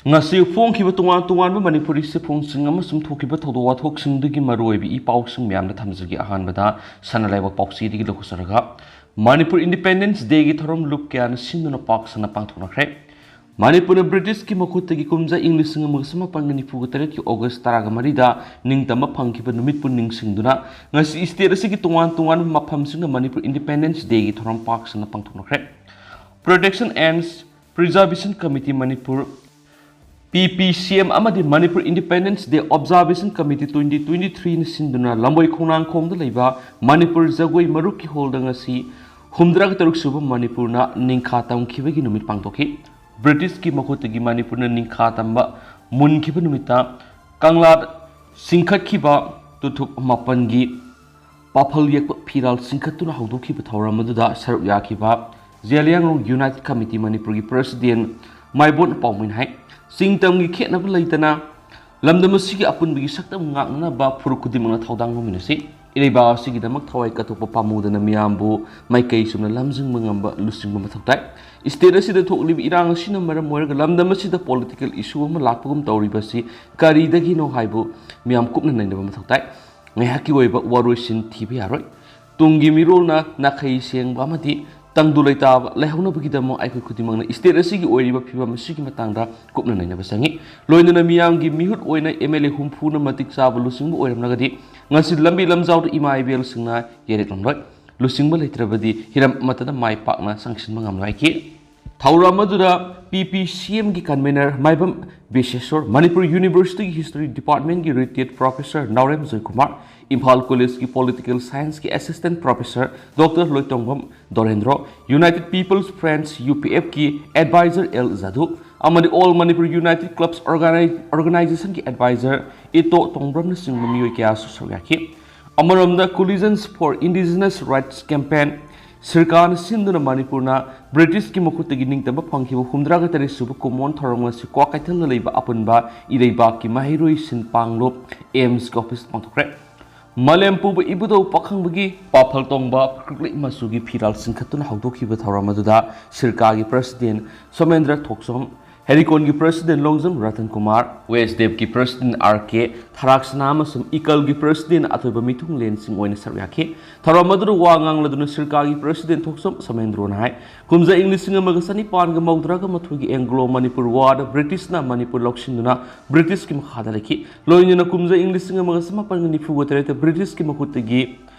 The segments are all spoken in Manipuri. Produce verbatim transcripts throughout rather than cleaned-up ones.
ꯉꯁꯤ ꯐꯣꯡꯈꯤꯕ ꯇꯣꯉꯥꯟ ꯇꯣꯉꯥꯟꯕ ꯃꯅꯤꯄꯨꯔꯤ ꯆꯦꯐꯣꯡꯁꯤꯡ ꯑꯃꯁꯨꯡ ꯊꯣꯛꯈꯤꯕ ꯊꯧꯗꯣꯛ ꯋꯥꯊꯣꯛꯁꯤꯡꯗꯨꯒꯤ ꯃꯔꯨꯑꯣꯏꯕ ꯏ ꯄꯥꯎꯁꯤꯡ ꯃꯌꯥꯝꯗ ꯊꯝꯖꯒꯦ꯫ ꯑꯍꯥꯟꯕꯗ ꯁꯅꯥ ꯂꯩꯕꯥꯛ ꯄꯥꯎꯆꯦꯗꯒꯤ ꯂꯧꯈꯠꯆꯔꯒ, ꯃꯅꯤꯄꯨꯔ ꯏꯟꯗꯤꯄꯦꯟꯗꯦꯟꯁ ꯗꯦꯒꯤ ꯊꯧꯔꯝ ꯂꯨꯞ ꯀꯌꯥꯅ ꯁꯤꯟꯗꯨꯅ ꯄꯥꯛ ꯁꯟꯅ ꯄꯥꯡꯊꯣꯛꯅꯈ꯭ꯔꯦ꯫ ꯃꯅꯤꯄꯨꯔꯅ ꯕ꯭ꯔꯤꯇꯤꯁꯀꯤ ꯃꯈꯨꯠꯇꯒꯤ ꯀꯨꯝꯖꯥ ꯏꯪ ꯂꯤꯁꯤꯡ ꯑꯃꯒ ꯆꯃꯥꯄꯟꯒ ꯅꯤꯐꯨꯒ ꯇꯔꯦꯠꯀꯤ ꯑꯣꯒꯁ ꯇꯔꯥꯒ ꯃꯔꯤꯗ ꯅꯤꯡꯇꯝꯕ ꯐꯪꯈꯤꯕ ꯅꯨꯃꯤꯠꯄꯨ ꯅꯤꯡꯁꯤꯡꯗꯨꯅ ꯉꯁꯤ ꯁ꯭ꯇꯦꯠ ꯑꯁꯤꯒꯤ ꯇꯣꯉꯥꯟ ꯇꯣꯉꯥꯟꯕ ꯃꯐꯝꯁꯤꯡꯗ ꯃꯅꯤꯄꯨꯔ ꯏꯟꯗꯤꯄꯦꯟꯗꯦꯟꯁ ꯗꯦꯒꯤ ꯊꯧꯔꯝ ꯄꯥꯛ ꯁꯟꯅ ꯄꯥꯡꯊꯣꯛꯅꯈ꯭ꯔꯦ꯫ Protection and Preservation Committee Manipur, ꯄꯤ ꯄꯤ ꯁꯤ ꯑꯦꯝ ꯑꯃꯗꯤ ꯃꯅꯤꯄꯨꯔ ꯏꯟꯗꯤꯄꯦꯟꯗꯦꯟꯁ ꯗꯦ ꯑꯣꯕꯖꯥꯔꯕꯦꯁꯟ ꯀꯃꯤꯇꯤ ꯇ꯭ꯋꯦꯟꯇꯤ ꯇ꯭ꯋꯦꯟꯇꯤ ꯊ꯭ꯔꯤꯅ ꯁꯤꯟꯗꯨꯅ ꯂꯝꯕꯣꯏ ꯈꯣꯡꯅꯥꯡꯈꯣꯡꯗ ꯂꯩꯕ ꯃꯅꯤꯄꯨꯔ ꯖꯒꯣꯏ ꯃꯔꯨꯞꯀꯤ ꯍꯣꯜꯗ ꯉꯁꯤ ꯍꯨꯝꯗ꯭ꯔꯥꯒ ꯇꯔꯨꯛ ꯁꯨꯕ ꯃꯅꯤꯄꯨꯔꯅ ꯅꯤꯡꯈꯥ ꯇꯝꯈꯤꯕꯒꯤ ꯅꯨꯃꯤꯠ ꯄꯥꯡꯊꯣꯛꯈꯤ꯫ ꯕ꯭ꯔꯤꯇꯤꯁꯀꯤ ꯃꯈꯨꯠꯇꯒꯤ ꯃꯅꯤꯄꯨꯔꯅ ꯅꯤꯡꯈꯥ ꯇꯝꯕ ꯃꯨꯟꯈꯤꯕ ꯅꯨꯃꯤꯠꯇ ꯀꯪꯂꯥꯗ ꯆꯤꯡꯈꯠꯈꯤꯕ ꯇꯨꯊꯨꯞ ꯃꯥꯄꯟꯒꯤ ꯄꯥꯐꯜ ꯌꯦꯛꯄ ꯐꯤꯔꯥꯜ ꯆꯤꯡꯈꯠꯇꯨꯅ ꯍꯧꯗꯣꯛꯈꯤꯕ ꯊꯧꯔꯝ ꯑꯗꯨꯗ ꯁꯔꯨꯛ ꯌꯥꯈꯤꯕ ꯖꯦꯂꯤꯌꯥꯡꯔꯣꯡ ꯌꯨꯅꯥꯏꯇꯦꯗ ꯀꯃꯤꯇꯤ ꯃꯅꯤꯄꯨꯔꯒꯤ ꯄ꯭ꯔꯁꯤꯗꯦꯟ ꯃꯥꯏꯕꯣꯟ ꯄꯥꯎꯃꯩꯅ ꯍꯥꯏ, ꯆꯤꯡ ꯇꯝꯒꯤ ꯈꯦꯠꯅꯕ ꯂꯩꯇꯅ ꯂꯝꯗꯝ ꯑꯁꯤꯒꯤ ꯑꯄꯨꯟꯕꯒꯤ ꯁꯛꯇꯝ ꯉꯥꯛꯅꯅꯕ ꯐꯨꯔꯨꯞ ꯈꯨꯗꯤꯡꯃꯛꯅ ꯊꯧꯗꯥꯡ ꯂꯧꯃꯤꯟꯅꯁꯤ꯫ ꯏꯔꯩꯕꯥꯛ ꯑꯁꯤꯒꯤꯗꯃꯛ ꯊꯋꯥꯏ ꯀꯠꯊꯣꯛꯄ ꯄꯥꯝꯃꯨꯗꯅ ꯃꯤꯌꯥꯝꯕꯨ ꯃꯥꯏꯀꯩ ꯆꯨꯝꯅ ꯂꯝꯖꯤꯡꯕ ꯉꯝꯕ ꯂꯨꯆꯤꯡꯕ ꯃꯊꯧ ꯇꯥꯏ꯫ ꯁ꯭ꯇꯦꯠ ꯑꯁꯤꯗ ꯊꯣꯛꯂꯤꯕ ꯏꯔꯥꯡ ꯑꯁꯤꯅ ꯃꯔꯝ ꯑꯣꯏꯔꯒ ꯂꯝꯗꯝ ꯑꯁꯤꯗ ꯄꯣꯂꯤꯇꯤꯀꯦꯜ ꯏꯁꯨ ꯑꯃ ꯂꯥꯛꯄꯒꯨꯝ ꯇꯧꯔꯤꯕ ꯑꯁꯤ ꯀꯔꯤꯗꯒꯤꯅꯣ ꯍꯥꯏꯕꯨ ꯃꯤꯌꯥꯝ ꯀꯨꯞꯅ ꯅꯩꯅꯕ ꯃꯊꯧ ꯇꯥꯏ꯫ ꯉꯥꯏꯍꯥꯛꯀꯤ ꯑꯣꯏꯕ ꯋꯥꯔꯣꯏꯁꯤꯟ ꯊꯤꯕ ꯌꯥꯔꯣꯏ꯫ ꯇꯨꯡꯒꯤ ꯃꯤꯔꯣꯜꯅ ꯅꯥꯈꯩ ꯁꯦꯡꯕ ꯑꯃꯗꯤ ꯇꯪꯗꯨ ꯂꯩꯇꯥꯕ ꯂꯩꯍꯧꯅꯕꯒꯤꯗꯃꯛ ꯑꯩꯈꯣꯏ ꯈꯨꯗꯤꯡꯃꯛꯅ ꯁ꯭ꯇꯦꯠ ꯑꯁꯤꯒꯤ ꯑꯣꯏꯔꯤꯕ ꯐꯤꯕꯝ ꯑꯁꯤꯒꯤ ꯃꯇꯥꯡꯗ ꯀꯨꯞꯅ ꯅꯩꯅꯕ ꯆꯪꯏ꯫ ꯂꯣꯏꯅꯅ ꯃꯤꯌꯥꯝꯒꯤ ꯃꯤꯍꯨꯠ ꯑꯣꯏꯅ ꯑꯦꯝ ꯑꯦꯜ ꯑꯦ ꯍꯨꯝꯐꯨꯅ ꯃꯇꯤꯛ ꯆꯥꯕ ꯂꯨꯆꯤꯡꯕ ꯑꯣꯏꯔꯝꯂꯒꯗꯤ ꯉꯁꯤ ꯂꯝꯕꯤ ꯂꯝꯖꯥꯎꯗ ꯏꯃꯥ ꯏꯕꯦꯜꯁꯤꯡꯅ ꯌꯩꯔꯛꯂꯝꯂꯣꯏ꯫ ꯂꯨꯆꯤꯡꯕ ꯂꯩꯇ꯭ꯔꯕꯗꯤ ꯍꯤꯔꯝ ꯑꯃꯠꯇꯗ ꯃꯥꯏ ꯄꯥꯛꯅ ꯆꯪꯁꯤꯟꯕ ꯉꯝꯂꯣꯏꯈꯤ꯫ ꯊꯧꯔꯝ ꯑꯗꯨꯗ ꯄꯤ ꯄꯤ ꯁꯤ ꯑꯦꯝꯒꯤ ꯀꯟꯚꯦꯅꯔ ꯃꯥꯏꯕꯝ ꯕꯤꯁꯦꯁꯣꯔ, ꯃꯅꯤꯄꯨꯔ ꯌꯨꯅꯤꯚꯔꯁꯤꯇꯤꯒꯤ ꯍꯤꯁꯇꯣꯔꯤ ꯗꯤꯄꯥꯔꯠꯃꯦꯟꯒꯤ ꯔꯤꯇꯥꯌꯔꯗ ꯄ꯭ꯔꯣꯐꯦꯁꯔ ꯅꯥꯎꯔꯦꯝ ꯖꯣꯏꯀꯨꯃꯥꯔ, ꯏꯝꯐꯥꯜ ꯀꯣꯂꯦꯖꯀꯤ ꯄꯣꯂꯤꯇꯤꯀꯦꯜ ꯁꯥꯏꯟꯁꯀꯤ assistant professor doctor Loitongbam Dorendro, united peoples front, U P ꯑꯦꯐꯀꯤ ꯑꯦꯗꯚꯥꯏꯖꯔ ꯑꯦꯜ ꯖꯥꯗꯨ ꯑꯃꯗꯤ ꯑꯣꯜ ꯃꯅꯤꯄꯨꯔ ꯌꯨꯅꯥꯏꯇꯦꯗ ꯀ꯭ꯂꯕꯁ ꯑꯣꯔꯒꯅꯥꯏ-, ꯑꯣꯔꯒꯅꯥꯏꯖꯦꯁꯟꯒꯤ ꯑꯦꯗꯚꯥꯏꯖꯔ ꯏꯇꯣ ꯇꯣꯡꯕ꯭ꯔꯝꯅꯆꯤꯡꯕ ꯃꯤꯑꯣꯏ ꯀꯌꯥꯁꯨ ꯁꯔꯨꯛ ꯌꯥꯈꯤ꯫ ꯑꯃꯔꯣꯝꯗ, Coalitions for Indigenous Rights Campaign ꯁꯔꯀꯥꯔꯅ ꯁꯤꯟꯗꯨꯅ ꯃꯅꯤꯄꯨꯔꯅ ꯕ꯭ꯔꯤꯇꯤꯁꯀꯤ ꯃꯈꯨꯠꯇꯒꯤ ꯅꯤꯡꯇꯝꯕ ꯐꯪꯈꯤꯕ ꯍꯨꯝꯗ꯭ꯔꯥꯒ ꯇꯔꯦꯠ ꯁꯨꯕ ꯀꯨꯝꯑꯣꯟ ꯊꯧꯔꯝ ꯑꯁꯤ ꯀ꯭ꯋꯥꯀꯩꯊꯦꯜꯗ ꯂꯩꯕ ꯑꯄꯨꯟꯕ ꯏꯔꯩꯕꯥꯛꯀꯤ ꯃꯍꯩꯔꯣꯏꯁꯤꯡ ꯄꯥꯡꯂꯨꯞ ꯑꯦꯝꯁꯀꯤ ꯑꯣꯐꯤꯁꯇ ꯄꯥꯡꯊꯣꯛꯈ꯭ꯔꯦ꯫ ꯃꯥꯂꯦꯝ ꯄꯨꯝꯕ ꯏꯕꯨꯙꯧ ꯄꯥꯈꯪꯕꯒꯤ ꯄꯥꯐꯜ ꯇꯣꯡꯕ ꯀ꯭ꯔꯤꯛꯂꯤꯛ ꯃꯆꯨꯒꯤ ꯐꯤꯔꯥꯜ ꯆꯤꯡꯈꯠꯇꯨꯅ ꯍꯧꯗꯣꯛꯈꯤꯕ ꯊꯧꯔꯝ ꯑꯗꯨꯗ ꯁꯔꯀꯥꯔꯒꯤ ꯄ꯭ꯔꯁꯤꯗꯦꯟ ꯁꯣꯃꯦꯟꯗ꯭ꯔ ꯊꯣꯛꯆꯣꯝ, ꯍꯦꯔꯤꯀꯣꯟꯒꯤ ꯄ꯭ꯔꯁꯤꯗꯦꯟ ꯂꯣꯡꯖꯝ ꯔꯇꯟ ꯀꯨꯃꯥꯔ, ꯋꯦꯁꯗꯦꯞꯀꯤ ꯄ꯭ꯔꯁꯤꯗꯦꯟ ꯑꯥꯔ ꯀꯦ ꯊꯔꯥꯛꯁꯅꯥ ꯑꯃꯁꯨꯡ ꯏꯀꯜꯒꯤ ꯄ꯭ꯔꯁꯤꯗꯦꯟ ꯑꯊꯣꯏꯕ ꯃꯤꯊꯨꯡꯂꯦꯟꯁꯤꯡ ꯑꯣꯏꯅ ꯁꯔꯨꯛ ꯌꯥꯈꯤ꯫ ꯊꯧꯔꯝ ꯑꯗꯨꯗ ꯋꯥ ꯉꯥꯡꯂꯗꯨꯅ ꯁꯤꯔꯀꯥꯒꯤ ꯄ꯭ꯔꯁꯤꯗꯦꯟ ꯊꯣꯛꯆꯝ ꯁꯃꯦꯟꯗ꯭ꯔꯣꯅ ꯍꯥꯏ, ꯀꯨꯝꯖꯥ ꯏꯪ ꯂꯤꯁꯤꯡ ꯑꯃꯒ ꯆꯅꯤꯄꯥꯟꯒ ꯃꯧꯗ꯭ꯔꯥꯒ ꯃꯥꯊꯣꯏꯒꯤ ꯑꯦꯡꯒ꯭ꯂꯣ ꯃꯅꯤꯄꯨꯔ ꯋꯥꯔꯗ ꯕ꯭ꯔꯤꯇꯤꯁꯅ ꯃꯅꯤꯄꯨꯔ ꯂꯧꯁꯤꯟꯗꯨꯅ ꯕ꯭ꯔꯤꯇꯤꯁꯀꯤ ꯃꯈꯥꯗ ꯂꯩꯈꯤ꯫ ꯂꯣꯏꯅꯅ ꯀꯨꯝꯖꯥ ꯏꯪ ꯂꯤꯁꯤꯡ ꯑꯃꯒ ꯆꯃꯥꯄꯟꯒ ꯅꯤꯐꯨꯒ ꯇꯔꯦꯠꯇ ꯕ꯭ꯔꯤꯇꯤꯁꯀꯤ ꯃꯈꯨꯠꯇꯒꯤ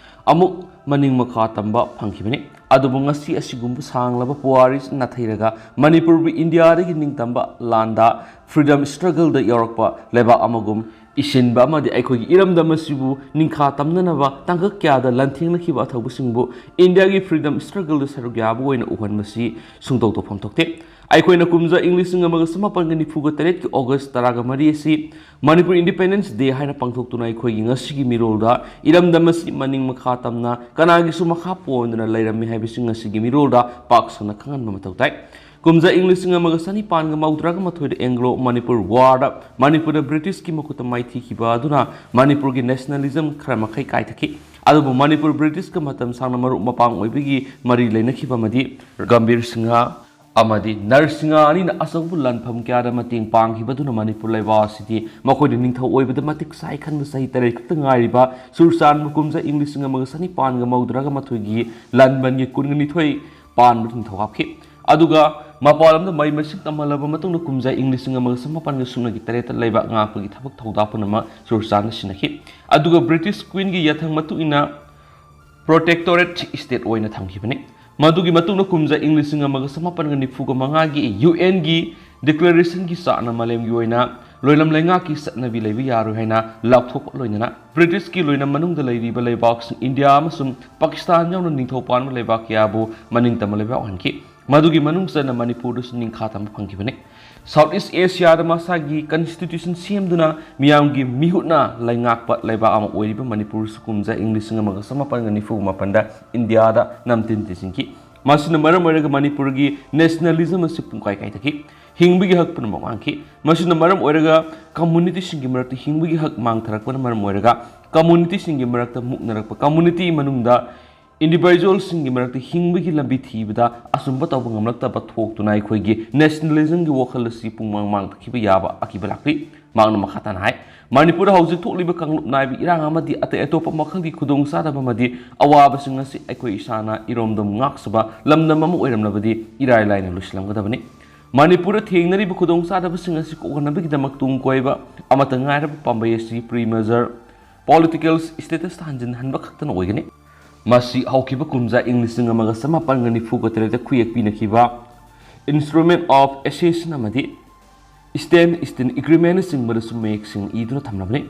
ꯑꯃꯨꯛ ꯃꯅꯤꯡ ꯃꯈꯥ ꯇꯝꯕ ꯐꯪꯈꯤꯕꯅꯤ꯫ ꯑꯗꯨꯕꯨ ꯉꯁꯤ ꯑꯁꯤꯒꯨꯝꯕ ꯁꯥꯡꯂꯕ ꯄꯨꯋꯥꯔꯤ ꯅꯥꯊꯩꯔꯒ ꯃꯅꯤꯄꯨꯔꯕꯨ ꯏꯟꯗꯤꯌꯥꯗꯒꯤ ꯅꯤꯡꯇꯝꯕ ꯂꯥꯟꯗ freedom struggle ꯗ ꯌꯥꯎꯔꯛꯄ ꯂꯩꯕꯥꯛ ꯑꯃꯒꯨꯝ ꯏꯁꯤꯟꯕ ꯑꯃꯗꯤ ꯑꯩꯈꯣꯏꯒꯤ ꯏꯔꯝꯗꯝ ꯑꯁꯤꯕꯨ ꯅꯤꯡꯈꯥ ꯇꯝꯅꯅꯕ ꯇꯥꯡꯀꯛ ꯀꯌꯥꯗ ꯂꯥꯟꯊꯦꯡꯅꯈꯤꯕ ꯑꯊꯧꯕꯁꯤꯡꯕꯨ ꯏꯟꯗꯤꯌꯥꯒꯤ freedom struggle ꯗ ꯁꯔꯨꯛ ꯌꯥꯕ ꯑꯣꯏꯅ ꯎꯍꯟꯕꯁꯤ ꯁꯨꯡꯇꯧ ꯇꯧꯐꯝ ꯊꯣꯛꯇꯦ꯫ ꯑꯩꯈꯣꯏꯅ ꯀꯨꯝꯖꯥ ꯏꯪ ꯂꯤꯁꯤꯡ ꯑꯃꯒ ꯆꯃꯥꯄꯟꯒ ꯅꯤꯐꯨꯒ ꯇꯔꯦꯠꯀꯤ ꯑꯣꯒꯁ ꯇꯔꯥꯒ ꯃꯔꯤ ꯑꯁꯤ ꯃꯅꯤꯄꯨꯔ Independence Day ꯍꯥꯏꯅ ꯄꯥꯡꯊꯣꯛꯇꯨꯅ ꯑꯩꯈꯣꯏꯒꯤ ꯉꯁꯤꯒꯤ ꯃꯤꯔꯣꯜꯗ ꯏꯔꯝꯗꯝ ꯑꯁꯤ ꯃꯅꯤꯡ ꯃꯈꯥ ꯇꯝꯅ ꯀꯅꯥꯒꯤꯁꯨ ꯃꯈꯥ ꯄꯣꯟꯗꯅ ꯂꯩꯔꯝꯃꯤ ꯍꯥꯏꯕꯁꯤ ꯉꯁꯤꯒꯤ ꯃꯤꯔꯣꯜꯗ ꯄꯥꯛ ꯁꯟꯅ ꯈꯪꯍꯟꯕ ꯃꯊꯧ ꯇꯥꯏ꯫ ꯀꯨꯝꯖꯥ ꯏꯪ ꯂꯤꯁꯤꯡ ꯑꯃꯒ ꯆꯅꯤꯄꯥꯟꯒ ꯃꯧꯗ꯭ꯔꯥꯒ ꯃꯥꯊꯣꯏꯗ ꯑꯦꯡꯒ꯭ꯂꯣ ꯃꯅꯤꯄꯨꯔ ꯋꯥꯔꯗ ꯃꯅꯤꯄꯨꯔꯗ ꯕ꯭ꯔꯤꯇꯤꯁꯀꯤ ꯃꯈꯨꯠꯇ ꯃꯥꯏꯊꯤꯈꯤꯕ ꯑꯗꯨꯅ ꯃꯅꯤꯄꯨꯔꯒꯤ nationalism ꯈꯔ ꯃꯈꯩ ꯀꯥꯏꯊꯈꯤ꯫ ꯑꯗꯨꯕꯨ ꯃꯅꯤꯄꯨꯔ ꯕ꯭ꯔꯤꯇꯤꯁꯀ ꯃꯇꯝ ꯁꯥꯡꯅ ꯃꯔꯨꯞ ꯃꯄꯥꯡ ꯑꯣꯏꯕꯒꯤ ꯃꯔꯤ ꯂꯩꯅꯈꯤꯕ ꯑꯃꯗꯤ ꯒꯝꯚꯤꯔ ꯁꯤꯡꯍ ꯑꯃꯗꯤ ꯅꯔꯁꯤꯡꯍ ꯑꯅꯤꯅ ꯑꯆꯧꯕ ꯂꯥꯟꯐꯝ ꯀꯌꯥꯗ ꯃꯇꯦꯡ ꯄꯥꯡꯈꯤꯕꯗꯨꯅ ꯃꯅꯤꯄꯨꯔ ꯂꯩꯕꯥꯛ ꯑꯁꯤꯗꯤ ꯃꯈꯣꯏꯅ ꯅꯤꯡꯊꯧ ꯑꯣꯏꯕꯗ ꯃꯇꯤꯛ ꯆꯥꯏ ꯈꯟꯕ ꯆꯍꯤ ꯇꯔꯦꯠ ꯈꯛꯇ ꯉꯥꯏꯔꯤꯕ ꯆꯨꯔꯆꯥꯟꯄꯨꯔ ꯀꯨꯝꯖꯥ ꯏꯪ ꯂꯤꯁꯤꯡ ꯑꯃꯒ ꯆꯅꯤꯄꯥꯟꯒ ꯃꯧꯗ꯭ꯔꯥꯒ ꯃꯥꯊꯣꯏꯒꯤ ꯂꯥꯟꯕꯟꯒꯤ ꯀꯨꯟꯒ ꯅꯤꯊꯣꯏ ꯄꯥꯟꯕ ꯅꯤꯡꯊꯧ ꯍꯥꯞꯈꯤ꯫ ꯑꯗꯨꯒ ꯃꯄꯥꯟ ꯂꯝꯗ ꯃꯍꯩ ꯃꯁꯤꯡ ꯇꯝꯍꯜꯂꯕ ꯃꯇꯨꯡꯗ ꯀꯨꯝꯖꯥ ꯏꯪ ꯂꯤꯁꯤꯡ ꯑꯃꯒ ꯆꯃꯥꯄꯟꯒ ꯁꯨꯞꯅꯒꯤ ꯇꯔꯦꯠꯇ ꯂꯩꯕꯥꯛ ꯉꯥꯛꯄꯒꯤ ꯊꯕꯛ ꯊꯧꯗꯥꯡ ꯄꯨꯝꯅꯃꯛ ꯆꯨꯔꯆꯥꯟꯗ ꯁꯤꯟꯅꯈꯤ꯫ ꯑꯗꯨꯒ ꯕ꯭ꯔꯤꯇꯤꯁ ꯀ꯭ꯋꯤꯟꯒꯤ ꯌꯥꯊꯪ ꯃꯇꯨꯡ ꯏꯟꯅ protectorate state ꯑꯣꯏꯅ ꯊꯝꯈꯤꯕꯅꯤ꯫ ꯃꯗꯨꯒꯤ ꯃꯇꯨꯡꯗ ꯀꯨꯝꯖꯥ ꯏꯪ ꯂꯤꯁꯤꯡ ꯑꯃꯒ ꯆꯃꯥꯄꯟꯒ ꯅꯤꯐꯨꯒ ꯃꯉꯥꯒꯤ ꯌꯨ ꯑꯦꯟꯒꯤ declaration ꯒꯤ ꯆꯥꯅ ꯃꯥꯂꯦꯝꯒꯤ ꯑꯣꯏꯅ ꯂꯣꯏꯂꯝ ꯂꯩꯉꯥꯛꯀꯤ ꯆꯠꯅꯕꯤ ꯂꯩꯕ ꯌꯥꯔꯣꯏ ꯍꯥꯏꯅ ꯂꯥꯎꯊꯣꯛꯄ ꯂꯣꯏꯅꯅ ꯕ꯭ꯔꯤꯇꯤꯁꯀꯤ ꯂꯣꯏꯅꯝ ꯃꯅꯨꯡꯗ ꯂꯩꯔꯤꯕ ꯂꯩꯕꯥꯛꯁꯤꯡ ꯏꯟꯗꯤꯌꯥ ꯑꯃꯁꯨꯡ ꯄꯥꯀꯤꯁꯇꯥꯟ ꯌꯥꯎꯅ ꯅꯤꯡꯊꯧ ꯄꯥꯟꯕ ꯂꯩꯕꯥꯛ ꯀꯌꯥꯕꯨ ꯃꯅꯤꯡ ꯇꯝꯕ ꯂꯩꯕꯥꯛ ꯑꯣꯏꯍꯟꯈꯤ꯫ ꯃꯗꯨꯒꯤ ꯃꯅꯨꯡ ꯆꯟꯅ ꯃꯅꯤꯄꯨꯔꯗꯁꯨ ꯅꯤꯡꯈꯥ ꯇꯝꯕ ꯐꯪꯈꯤꯕꯅꯤ꯫ South East Asia ꯗ ꯃꯁꯥꯒꯤ constitution ꯁꯦꯝꯗꯨꯅ ꯃꯤꯌꯥꯝꯒꯤ ꯃꯤꯍꯨꯠꯅ ꯂꯩꯉꯥꯛꯄ ꯂꯩꯕꯥꯛ ꯑꯃ ꯑꯣꯏꯔꯤꯕ ꯃꯅꯤꯄꯨꯔꯁꯨ ꯀꯨꯝꯖꯥ ꯏꯪ ꯂꯤꯁꯤꯡ ꯑꯃꯒ ꯆꯃꯥꯄꯟꯒ ꯅꯤꯐꯨ ꯃꯥꯄꯟꯗ ꯏꯟꯗꯤꯌꯥꯗ ꯅꯝꯇꯤꯟ ꯇꯤꯟꯁꯤꯟꯈꯤ꯫ ꯃꯁꯤꯅ ꯃꯔꯝ ꯑꯣꯏꯔꯒ ꯃꯅꯤꯄꯨꯔꯒꯤ nationalism ꯑꯁꯤ ꯄꯨꯡꯀꯥꯏ ꯀꯥꯏꯊꯈꯤ꯫ ꯍꯤꯡꯕꯒꯤ ꯍꯛ ꯄꯨꯝꯅꯃꯛ ꯃꯥꯡꯈꯤ꯫ ꯃꯁꯤꯅ ꯃꯔꯝ ꯑꯣꯏꯔꯒ community ꯁꯤꯡꯒꯤ ꯃꯔꯛꯇ ꯍꯤꯡꯕꯒꯤ ꯍꯛ ꯃꯥꯡꯊꯔꯛꯄꯅ ꯃꯔꯝ ꯑꯣꯏꯔꯒ community ꯁꯤꯡꯒꯤ ꯃꯔꯛꯇ ꯃꯨꯛꯅꯔꯛꯄ, community ꯃꯅꯨꯡꯗ ꯏꯟꯗꯤꯚꯤꯖꯨꯋꯦꯜꯁꯤꯡꯒꯤ ꯃꯔꯛꯇ ꯍꯤꯡꯕꯒꯤ ꯂꯝꯕꯤ ꯊꯤꯕꯗ ꯑꯆꯨꯝꯕ ꯇꯧꯕ ꯉꯝꯂꯛꯇꯕ ꯊꯣꯛꯇꯨꯅ ꯑꯩꯈꯣꯏꯒꯤ ꯅꯦꯁꯅꯦꯂꯤꯖꯝꯒꯤ ꯋꯥꯈꯜ ꯑꯁꯤ ꯄꯨꯡꯃꯥꯡ ꯃꯥꯡꯊꯈꯤꯕ ꯌꯥꯕ ꯑꯀꯤꯕ ꯂꯥꯛꯂꯤ꯫ ꯃꯍꯥꯛꯅ ꯃꯈꯥ ꯇꯥꯅ ꯍꯥꯏ, ꯃꯅꯤꯄꯨꯔꯗ ꯍꯧꯖꯤꯛ ꯊꯣꯛꯂꯤꯕ ꯀꯥꯡꯂꯨꯞ ꯅꯥꯏꯕ ꯏꯔꯥꯡ ꯑꯃꯗꯤ ꯑꯇꯩ ꯑꯇꯣꯞꯄ ꯃꯈꯜꯒꯤ ꯈꯨꯗꯣꯡꯆꯥꯗꯕ ꯑꯃꯗꯤ ꯑꯋꯥꯕꯁꯤꯡ ꯑꯁꯤ ꯑꯩꯈꯣꯏ ꯏꯁꯥꯅ ꯏꯔꯣꯝꯗꯣꯝ ꯉꯥꯛꯆꯕ ꯂꯝꯗꯝ ꯑꯃ ꯑꯣꯏꯔꯝꯂꯕꯗꯤ ꯏꯔꯥꯏ ꯂꯥꯏꯅ ꯂꯣꯏꯁꯤꯜꯂꯝꯒꯗꯕꯅꯤ꯫ ꯃꯅꯤꯄꯨꯔꯗ ꯊꯦꯡꯅꯔꯤꯕ ꯈꯨꯗꯣꯡꯆꯥꯗꯕꯁꯤꯡ ꯑꯁꯤ ꯀꯣꯛꯍꯟꯅꯕꯒꯤꯗꯃꯛ ꯇꯨꯡ ꯀꯣꯏꯕ ꯑꯃꯠꯇ ꯉꯥꯏꯔꯕ ꯄꯥꯝꯕꯩ ꯑꯁꯤ ꯄ꯭ꯔꯤ ꯃꯦꯖꯔ ꯄꯣꯂꯤꯇꯤꯀꯦꯜ ꯁ꯭ꯇꯦꯇꯁꯇ ꯍꯟꯖꯤꯟꯍꯟꯕ ꯈꯛꯇꯅ ꯑꯣꯏꯒꯅꯤ꯫ ꯃꯁꯤ ꯍꯧꯈꯤꯕ ꯀꯨꯝꯖꯥ ꯏꯪ ꯂꯤꯁꯤꯡ ꯑꯃꯒ ꯆꯃꯥꯄꯟꯒ ꯅꯤꯐꯨꯒ ꯇꯔꯦꯠꯇ ꯈꯨꯌꯦꯛ ꯄꯤꯅꯈꯤꯕ Instrument of Accession ꯑꯃꯗꯤ Stan Stan Agreementꯅꯆꯤꯡꯕꯗꯁꯨ ꯃꯌꯦꯛ ꯁꯦꯡꯅ ꯏꯗꯨꯅ ꯊꯝꯂꯕꯅꯤ꯫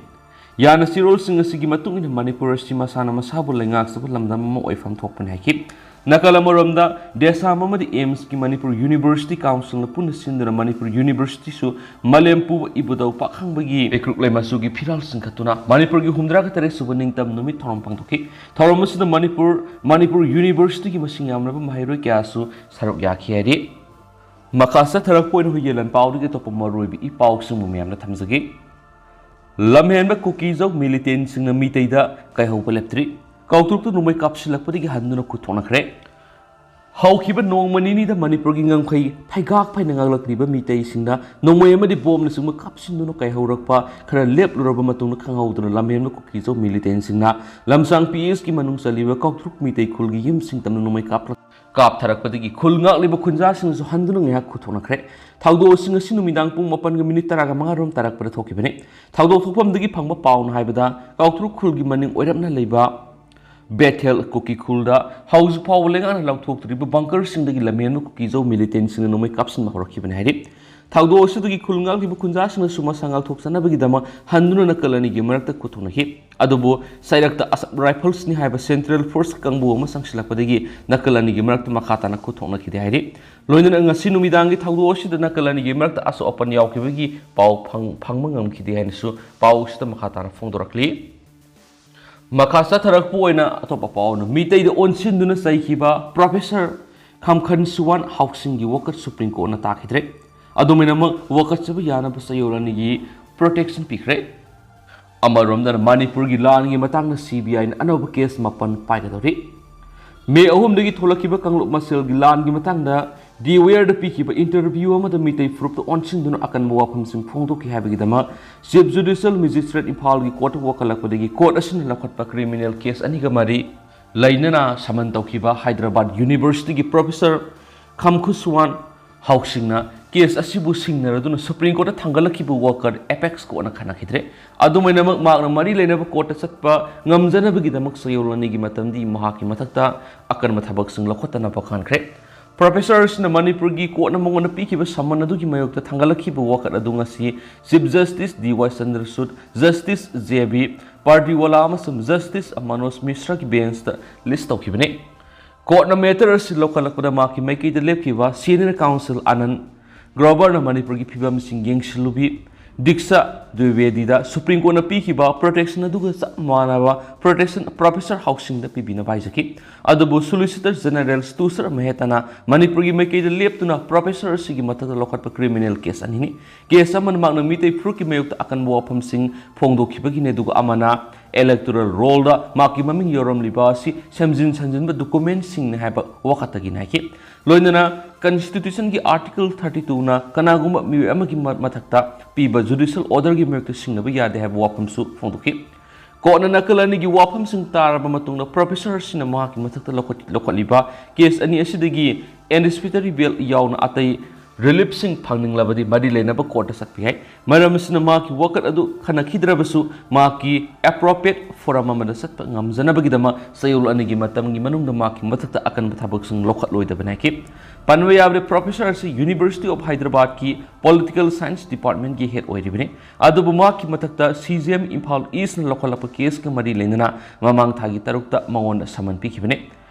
ꯌꯥꯅꯆꯦꯔꯣꯜꯁꯤꯡ ꯑꯁꯤꯒꯤ ꯃꯇꯨꯡ ꯏꯟꯅ ꯃꯅꯤꯄꯨꯔ ꯑꯁꯤ ꯃꯁꯥꯅ ꯃꯁꯥꯕꯨ ꯂꯩꯉꯥꯛꯆꯕ ꯂꯝꯗꯝ ꯑꯃ ꯑꯣꯏꯐꯝ ꯊꯣꯛꯄꯅꯤ ꯍꯥꯏꯈꯤ꯫ ꯅꯥꯀꯜ ꯑꯃꯔꯣꯝꯗ, ꯗꯦꯁꯥꯝ ꯑꯃꯗꯤ ꯑꯦꯝꯁꯀꯤ ꯃꯅꯤꯄꯨꯔ ꯌꯨꯅꯤꯚꯔꯁꯤꯇꯤ ꯀꯥꯎꯟꯁꯤꯜꯅ ꯄꯨꯟꯅ ꯁꯤꯟꯗꯨꯅ ꯃꯅꯤꯄꯨꯔ ꯌꯨꯅꯤꯚꯔꯁꯤꯇꯤꯁꯨ ꯃꯥꯂꯦꯝ ꯄꯨꯝꯕ ꯏꯕꯨꯙꯧ ꯄꯥꯈꯪꯕꯒꯤ ꯍꯩꯀ꯭ꯔꯨꯛ ꯂꯩꯃꯆꯨꯒꯤ ꯐꯤꯔꯥꯜ ꯆꯤꯡꯈꯠꯇꯨꯅ ꯃꯅꯤꯄꯨꯔꯒꯤ ꯍꯨꯝꯗ꯭ꯔꯥꯒ ꯇꯔꯦꯠ ꯁꯨꯕ ꯅꯤꯡꯇꯝ ꯅꯨꯃꯤꯠ ꯊꯧꯔꯝ ꯄꯥꯡꯊꯣꯛꯈꯤ꯫ ꯊꯧꯔꯝ ꯑꯁꯤꯗ ꯃꯅꯤꯄꯨꯔ, ꯃꯅꯤꯄꯨꯔ ꯌꯨꯅꯤꯚꯔꯁꯤꯇꯤꯒꯤ ꯃꯁꯤꯡ ꯌꯥꯝꯂꯕ ꯃꯍꯩꯔꯣꯏ ꯀꯌꯥꯁꯨ ꯁꯔꯨꯛ ꯌꯥꯈꯤ ꯍꯥꯏꯔꯤ꯫ ꯃꯈꯥ ꯆꯠꯊꯔꯛꯄ ꯑꯣꯏꯅ ꯍꯨꯏꯌꯦꯂꯟ ꯄꯥꯎꯗꯒꯤ ꯑꯇꯣꯞꯄ ꯃꯔꯨꯑꯣꯏꯕ ꯏ ꯄꯥꯎꯁꯤꯡꯕꯨ ꯃꯌꯥꯝꯗ ꯊꯝꯖꯒꯦ꯫ ꯂꯝꯍꯦꯟꯕ ꯀꯨꯀꯤꯖꯧ ꯃꯤꯂꯤꯇꯦꯟꯁꯤꯡꯅ ꯃꯤꯇꯩꯗ ꯀꯥꯏꯍꯧꯕ ꯂꯦꯞꯇ꯭ꯔꯤ꯫ ꯀꯥꯎꯇ꯭ꯔꯨꯛꯇ ꯅꯣꯡꯃꯩ ꯀꯥꯞꯁꯤꯜꯂꯛꯄꯗꯒꯤ ꯍꯟꯗꯨꯅ ꯈꯨꯠ ꯊꯣꯛꯅꯈ꯭ꯔꯦ꯫ ꯍꯧꯈꯤꯕ ꯅꯣꯡꯃ ꯅꯤꯅꯤꯗ ꯃꯅꯤꯄꯨꯔꯒꯤ ꯉꯝꯈꯩ ꯐꯩꯒꯥꯛ ꯐꯩꯅ ꯉꯥꯛꯂꯛꯂꯤꯕ ꯃꯤꯇꯩꯁꯤꯡꯅ ꯅꯣꯡꯃꯩ ꯑꯃꯗꯤ ꯕꯣꯝꯅꯆꯤꯡꯕ ꯀꯥꯞꯁꯤꯟꯗꯨꯅ ꯀꯥꯏꯍꯧꯔꯛꯄ ꯈꯔ ꯂꯦꯞꯂꯨꯔꯕ ꯃꯇꯨꯡꯗ ꯈꯪꯍꯧꯗꯅ ꯂꯝꯍꯦꯟꯕ ꯀꯨꯀꯤꯖꯧ ꯃꯤꯂꯤꯇꯦꯟꯁꯤꯡꯅ ꯂꯝꯁꯥꯡ ꯄꯤ ꯑꯦꯁꯀꯤ ꯃꯅꯨꯡ ꯆꯜꯂꯤꯕ ꯀꯥꯎꯇ꯭ꯔꯨꯛ ꯃꯤꯇꯩ ꯈꯨꯜꯒꯤ ꯌꯨꯝꯁꯤꯡ ꯇꯝꯅ ꯅꯣꯡꯃꯩ ꯀꯥꯞꯂꯛ-, ꯀꯥꯞꯊꯔꯛꯄꯗꯒꯤ ꯈꯨꯜ ꯉꯥꯛꯂꯤꯕ ꯈꯨꯟꯖꯥꯁꯤꯡꯅꯁꯨ ꯍꯟꯗꯨꯅ ꯉꯥꯏꯍꯥꯛ ꯈꯨꯠ ꯊꯣꯛꯅꯈ꯭ꯔꯦ꯫ ꯊꯧꯗꯣꯛ ꯑꯁꯤ ꯉꯁꯤ ꯅꯨꯃꯤꯗꯥꯡ ꯄꯨꯡ ꯃꯥꯄꯟꯒ ꯃꯤꯅꯤꯠ ꯇꯔꯥꯒ ꯃꯉꯥ ꯔꯣꯝ ꯇꯥꯔꯛꯄꯗ ꯊꯣꯛꯈꯤꯕꯅꯤ꯫ ꯊꯧꯗꯣꯛ ꯊꯣꯛꯐꯝꯗꯒꯤ ꯐꯪꯕ ꯄꯥꯎꯅ ꯍꯥꯏꯕꯗ, ꯀꯥꯎꯇ꯭ꯔꯨꯛ ꯈꯨꯜꯒꯤ ꯃꯅꯤꯡ ꯑꯣꯏꯔꯞꯅ ꯂꯩꯕ ꯕꯦꯊꯦꯜ ꯀꯨꯀꯤ ꯈꯨꯜꯗ ꯍꯧꯖꯤꯛ ꯐꯥꯎꯕ ꯂꯩꯉꯥꯛꯅ ꯂꯥꯎꯊꯣꯛꯇ꯭ꯔꯤꯕ ꯕꯪꯀꯔꯁꯤꯡꯗꯒꯤ ꯂꯝꯍꯦꯟꯕ ꯀꯨꯀꯤꯖꯧ ꯃꯤꯂꯤꯇꯦꯟꯁꯤꯡꯅ ꯅꯣꯡꯃꯩ ꯀꯥꯞꯁꯤꯟꯕ ꯍꯧꯔꯛꯈꯤꯕꯅꯤ ꯍꯥꯏꯔꯤ꯫ ꯊꯧꯗꯣꯛ ꯑꯁꯤꯗꯒꯤ ꯈꯨꯜ ꯉꯥꯛꯂꯤꯕ ꯈꯨꯟꯖꯥꯁꯤꯡꯅꯁꯨ ꯃꯁꯥ ꯉꯥꯛꯊꯣꯛꯆꯅꯕꯒꯤꯗꯃꯛ ꯍꯟꯗꯨꯅ ꯅꯥꯀꯜ ꯑꯅꯤꯒꯤ ꯃꯔꯛꯇ ꯈꯨꯠ ꯊꯣꯛꯅꯈꯤ꯫ ꯑꯗꯨꯕꯨ ꯁꯩꯔꯛꯇ ꯑꯁꯥꯝ ꯔꯥꯏꯐꯜꯁꯅꯤ ꯍꯥꯏꯕ ꯁꯦꯟꯇ꯭ꯔꯦꯜ ꯐꯣꯔꯁ ꯀꯥꯡꯕꯨ ꯑꯃ ꯆꯪꯁꯤꯜꯂꯛꯄꯗꯒꯤ ꯅꯥꯀꯜ ꯑꯅꯤꯒꯤ ꯃꯔꯛꯇ ꯃꯈꯥ ꯇꯥꯅ ꯈꯨꯠ ꯊꯣꯛꯅꯈꯤꯗꯦ ꯍꯥꯏꯔꯤ꯫ ꯂꯣꯏꯅꯅ ꯉꯁꯤ ꯅꯨꯃꯤꯗꯥꯡꯒꯤ ꯊꯧꯗꯣꯛ ꯑꯁꯤꯗ ꯅꯥꯀꯜ ꯑꯅꯤꯒꯤ ꯃꯔꯛꯇ ꯑꯁꯣꯛ ꯑꯄꯟ ꯌꯥꯎꯈꯤꯕꯒꯤ ꯄꯥꯎ ꯐꯪ-, ꯐꯪꯕ ꯉꯝꯈꯤꯗꯦ ꯍꯥꯏꯅꯁꯨ ꯄꯥꯎ ꯑꯁꯤꯗ ꯃꯈꯥ ꯇꯥꯅ ꯐꯣꯡꯗꯣꯔꯛꯂꯤ꯫ ꯃꯈꯥ ꯆꯠꯊꯔꯛꯄ ꯑꯣꯏꯅ ꯑꯇꯣꯞꯄ ꯄꯥꯎ ꯑꯃꯅ, ꯃꯤꯇꯩꯗ ꯑꯣꯟꯁꯤꯟꯗꯨꯅ ꯆꯩꯈꯤꯕ ꯄ꯭ꯔꯣꯐꯦꯁꯔ ꯈꯝꯈꯟ ꯁꯨꯋꯥꯟ ꯍꯥꯎꯁꯤꯡꯒꯤ ꯋꯥꯀꯠ ꯁꯨꯄ꯭ꯔꯤꯝ ꯀꯣꯔꯠꯅ ꯇꯥꯈꯤꯗ꯭ꯔꯦ꯫ ꯑꯗꯨꯃꯥꯏꯅꯃꯛ ꯋꯥꯀꯠꯆꯕ ꯌꯥꯅꯕ ꯆꯌꯣꯜ ꯑꯅꯤꯒꯤ ꯄ꯭ꯔꯣꯇꯦꯛꯁꯟ ꯄꯤꯈ꯭ꯔꯦ꯫ ꯑꯃꯔꯣꯝꯗꯅ ꯃꯅꯤꯄꯨꯔꯒꯤ ꯂꯥꯟꯒꯤ ꯃꯇꯥꯡꯗ ꯁꯤ ꯕꯤ ꯑꯥꯏꯅ ꯑꯅꯧꯕ ꯀꯦꯁ ꯃꯥꯄꯟ ꯄꯥꯏꯒꯗꯧꯔꯤ꯫ ꯃꯦ ꯑꯍꯨꯝꯗꯒꯤ ꯊꯣꯛꯂꯛꯈꯤꯕ ꯀꯥꯡꯂꯨꯞ ꯃꯁꯦꯜꯒꯤ ꯂꯥꯟꯒꯤ ꯃꯇꯥꯡꯗ ꯗꯤ ꯋꯦꯌꯔꯗ ꯄꯤꯈꯤꯕ ꯏꯟꯇꯔꯚ꯭ꯌꯨ ꯑꯃꯗ ꯃꯤꯇꯩ ꯐꯨꯔꯨꯞꯇ ꯑꯣꯟꯁꯤꯟꯗꯨꯅ ꯑꯀꯟꯕ ꯋꯥꯐꯝꯁꯤꯡ ꯐꯣꯡꯗꯣꯛꯈꯤ ꯍꯥꯏꯕꯒꯤꯗꯃꯛ ꯆꯤꯐ ꯖꯨꯗꯤꯁꯤꯌꯦꯜ ꯃꯦꯖꯤꯁꯇ꯭ꯔꯦꯠ ꯏꯝꯐꯥꯜꯒꯤ ꯀꯣꯔꯠꯇ ꯋꯥꯀꯠꯂꯛꯄꯗꯒꯤ ꯀꯣꯔꯠ ꯑꯁꯤꯅ ꯂꯧꯈꯠꯄ ꯀ꯭ꯔꯤꯃꯤꯅꯦꯜ ꯀꯦꯁ ꯑꯅꯤꯒ ꯃꯔꯤ ꯂꯩꯅꯅ ꯁꯃꯟ ꯇꯧꯈꯤꯕ ꯍꯥꯏꯗ꯭ꯔꯕꯥꯗ ꯌꯨꯅꯤꯚꯔꯁꯤꯇꯤꯒꯤ ꯄ꯭ꯔꯣꯐꯦꯁꯔ ꯈꯝꯈꯨꯁꯋꯥꯟ ꯍꯥꯎꯁꯤꯡꯅ ꯀꯦꯁ ꯑꯁꯤꯕꯨ ꯁꯤꯡꯅꯔꯗꯨꯅ ꯁꯨꯄ꯭ꯔꯤꯝ ꯀꯣꯔꯠꯇ ꯊꯥꯡꯒꯠꯂꯛꯈꯤꯕ ꯋꯥꯀꯠ ꯑꯦꯄꯦꯛꯁ ꯀꯣꯔꯠꯅ ꯈꯟꯅꯈꯤꯗ꯭ꯔꯦ꯫ ꯑꯗꯨꯃꯥꯏꯅꯃꯛ ꯃꯍꯥꯛꯅ ꯃꯔꯤ ꯂꯩꯅꯕ ꯀꯣꯔꯠꯇ ꯆꯠꯄ ꯉꯝꯖꯅꯕꯒꯤꯗꯃꯛ ꯆꯌꯣꯜ ꯑꯅꯤꯒꯤ ꯃꯇꯝꯗꯤ ꯃꯍꯥꯛꯀꯤ ꯃꯊꯛꯇ ꯑꯀꯟꯕ ꯊꯕꯛꯁꯤꯡ ꯂꯧꯈꯠꯇꯅꯕ ꯈꯟꯈ꯭ꯔꯦ꯫ ꯄ꯭ꯔꯣꯐꯦꯁꯔ ꯑꯁꯤꯅ ꯃꯅꯤꯄꯨꯔꯒꯤ ꯀꯣꯔꯠꯅ ꯃꯉꯣꯟꯗ ꯄꯤꯈꯤꯕ ꯁꯃꯟ ꯑꯗꯨꯒꯤ ꯃꯥꯌꯣꯛꯇ ꯊꯥꯡꯒꯠꯂꯛꯈꯤꯕ ꯋꯥꯀꯠ ꯑꯗꯨ ꯉꯁꯤ ꯆꯤꯐ ꯖꯁꯇꯤꯁ ꯗꯤ ꯋꯥꯏ ꯆꯟꯗ꯭ꯔꯆꯨꯗ, ꯖꯁꯇꯤꯁ ꯖꯦ ꯕꯤ ꯄꯥꯔꯗꯤꯋꯥꯂꯥ ꯑꯃꯁꯨꯡ ꯖꯁꯇꯤꯁ ꯃꯅꯣꯖ ꯃꯤꯁ꯭ꯔꯒꯤ ꯕꯦꯟꯁꯇ ꯂꯤꯁ ꯇꯧꯈꯤꯕꯅꯤ꯫ ꯀꯣꯔꯠꯅ ꯃꯦꯇꯔ ꯑꯁꯤ ꯂꯧꯈꯠꯂꯛꯄꯗ ꯃꯍꯥꯛꯀꯤ ꯃꯥꯏꯀꯩꯗ ꯂꯦꯞꯈꯤꯕ ꯁꯤꯅꯤꯌꯔ ꯀꯥꯎꯟꯁꯤꯜ ꯑꯅꯟ ꯒ꯭ꯔꯣꯕꯔꯅ ꯃꯅꯤꯄꯨꯔꯒꯤ ꯐꯤꯕꯝꯁꯤꯡ ꯌꯦꯡꯁꯤꯜꯂꯨꯕꯤ ꯗꯤꯛꯁꯥ ꯗ꯭ꯋꯤꯕꯦꯗꯤꯗ ꯁꯨꯄ꯭ꯔꯤꯝ ꯀꯣꯔꯠꯅ ꯄꯤꯈꯤꯕ ꯄ꯭ꯔꯣꯇꯦꯛꯁꯟ ꯑꯗꯨꯒ ꯆꯞ ꯃꯥꯟꯅꯕ ꯄ꯭ꯔꯣꯇꯦꯛꯁꯟ ꯄ꯭ꯔꯣꯐꯦꯁꯔ ꯍꯥꯎꯁꯤꯡꯗ ꯄꯤꯕꯤꯅꯕ ꯍꯥꯏꯖꯈꯤ꯫ ꯑꯗꯨꯕꯨ ꯁꯣꯂꯤꯁꯤꯇꯔ ꯖꯦꯅꯔꯦꯜ ꯇꯨꯁꯥꯔ ꯃꯦꯍꯇꯥꯅ ꯃꯅꯤꯄꯨꯔꯒꯤ ꯃꯥꯏꯀꯩꯗ ꯂꯦꯞꯇꯨꯅ ꯄ꯭ꯔꯣꯐꯦꯁꯔ ꯑꯁꯤꯒꯤ ꯃꯊꯛꯇ ꯂꯧꯈꯠꯄ ꯀ꯭ꯔꯤꯃꯤꯅꯦꯜ ꯀꯦꯁ ꯑꯅꯤꯅꯤ꯫ ꯀꯦꯁ ꯑꯃꯅ ꯃꯍꯥꯛꯅ ꯃꯤꯇꯩ ꯐꯨꯔꯨꯞꯀꯤ ꯃꯥꯌꯣꯛꯇ ꯑꯀꯟꯕ ꯋꯥꯐꯝꯁꯤꯡ ꯐꯣꯡꯗꯣꯛꯈꯤꯕꯒꯤꯅꯤ, ꯑꯗꯨꯒ ꯑꯃꯅ ꯏꯂꯦꯛꯇꯣꯔꯦꯜ ꯔꯣꯜꯗ ꯃꯍꯥꯛꯀꯤ ꯃꯃꯤꯡ ꯌꯥꯎꯔꯝꯂꯤꯕ ꯑꯁꯤ ꯁꯦꯝꯖꯤꯟ ꯁꯥꯖꯤꯟꯕ ꯗꯣꯀꯨꯃꯦꯟꯁꯤꯡꯅꯤ ꯍꯥꯏꯕ ꯋꯥꯀꯠꯇꯒꯤꯅꯤ ꯍꯥꯏꯈꯤ꯫ ꯂꯣꯏꯅꯅ ꯀꯟꯁꯇꯤꯇ꯭ꯌꯨꯁꯟꯒꯤ ꯑꯥꯔꯇꯤꯀꯜ ꯊꯥꯔꯇꯤ ꯇꯨꯅ ꯀꯅꯥꯒꯨꯝꯕ ꯃꯤꯑꯣꯏ ꯑꯃꯒꯤ ꯃ-, ꯃꯊꯛꯇ ꯄꯤꯕ ꯖꯨꯗꯤꯁꯤꯌꯦꯜ ꯑꯣꯔꯗꯔꯒꯤ ꯃꯥꯌꯣꯛꯇ ꯁꯤꯡꯅꯕ ꯌꯥꯗꯦ ꯍꯥꯏꯕ ꯋꯥꯐꯝꯁꯨ ꯐꯣꯡꯗꯣꯛꯈꯤ꯫ ꯀꯣꯔꯠꯅ ꯅꯥꯀꯜ ꯑꯅꯤꯒꯤ ꯋꯥꯐꯝꯁꯤꯡ ꯇꯥꯔꯕ ꯃꯇꯨꯡꯗ ꯄ꯭ꯔꯣꯐꯦꯁꯔ ꯑꯁꯤꯅ ꯃꯍꯥꯛꯀꯤ ꯃꯊꯛꯇ ꯂꯧꯈꯠ-, ꯂꯧꯈꯠꯂꯤꯕ ꯀꯦꯁ ꯑꯅꯤ ꯑꯁꯤꯗꯒꯤ ꯑꯦꯟꯇꯤꯁꯤꯄꯦꯇꯣꯔꯤ ꯕꯦꯜ ꯌꯥꯎꯅ ꯑꯇꯩ ꯔꯤꯂꯤꯐꯁꯤꯡ ꯐꯪꯅꯤꯡꯂꯕꯗꯤ ꯃꯔꯤ ꯂꯩꯅꯕ ꯀꯣꯔꯠꯇ ꯆꯠꯄ ꯌꯥꯏ꯫ ꯃꯔꯝ ꯑꯁꯤꯅ ꯃꯍꯥꯛꯀꯤ ꯋꯥꯀꯠ ꯑꯗꯨ ꯈꯟꯅꯈꯤꯗ꯭ꯔꯕꯁꯨ ꯃꯍꯥꯛꯀꯤ ꯑꯦꯄ꯭ꯔꯣꯄ꯭ꯔꯤꯌꯦꯠ ꯐꯣꯔꯝ ꯑꯃꯗ ꯆꯠꯄ ꯉꯝꯖꯅꯕꯒꯤꯗꯃꯛ ꯆꯌꯣꯜ ꯑꯅꯤꯒꯤ ꯃꯇꯝꯒꯤ ꯃꯅꯨꯡꯗ ꯃꯍꯥꯛꯀꯤ ꯃꯊꯛꯇ ꯑꯀꯟꯕ ꯊꯕꯛꯁꯤꯡ ꯂꯧꯈꯠꯂꯣꯏꯗꯕꯅꯤ ꯍꯥꯏꯈꯤ꯫ ꯄꯟꯕ ꯌꯥꯕꯗꯤ, ꯄ꯭ꯔꯣꯐꯦꯁꯔ ꯑꯁꯤ ꯌꯨꯅꯤꯚꯔꯁꯤꯇꯤ ꯑꯣꯐ ꯍꯥꯏꯗ꯭ꯔꯕꯥꯗꯀꯤ ꯄꯣꯂꯤꯇꯤꯀꯦꯜ ꯁꯥꯏꯟꯁ ꯗꯤꯄꯥꯔꯠꯃꯦꯟꯒꯤ ꯍꯦꯗ ꯑꯣꯏꯔꯤꯕꯅꯤ꯫ ꯑꯗꯨꯕꯨ ꯃꯍꯥꯛꯀꯤ ꯃꯊꯛꯇ ꯁꯤ ꯖꯤ ꯑꯦꯝ ꯏꯝꯐꯥꯜ ꯏꯁꯅ ꯂꯧꯈꯠꯂꯛꯄ ꯀꯦꯁꯀ ꯃꯔꯤ ꯂꯩꯅꯅ ꯃꯃꯥꯡ ꯊꯥꯒꯤ ꯇꯔꯨꯛꯇ ꯃꯉꯣꯟꯗ ꯁꯃꯟ ꯄꯤꯈꯤꯕꯅꯤ꯫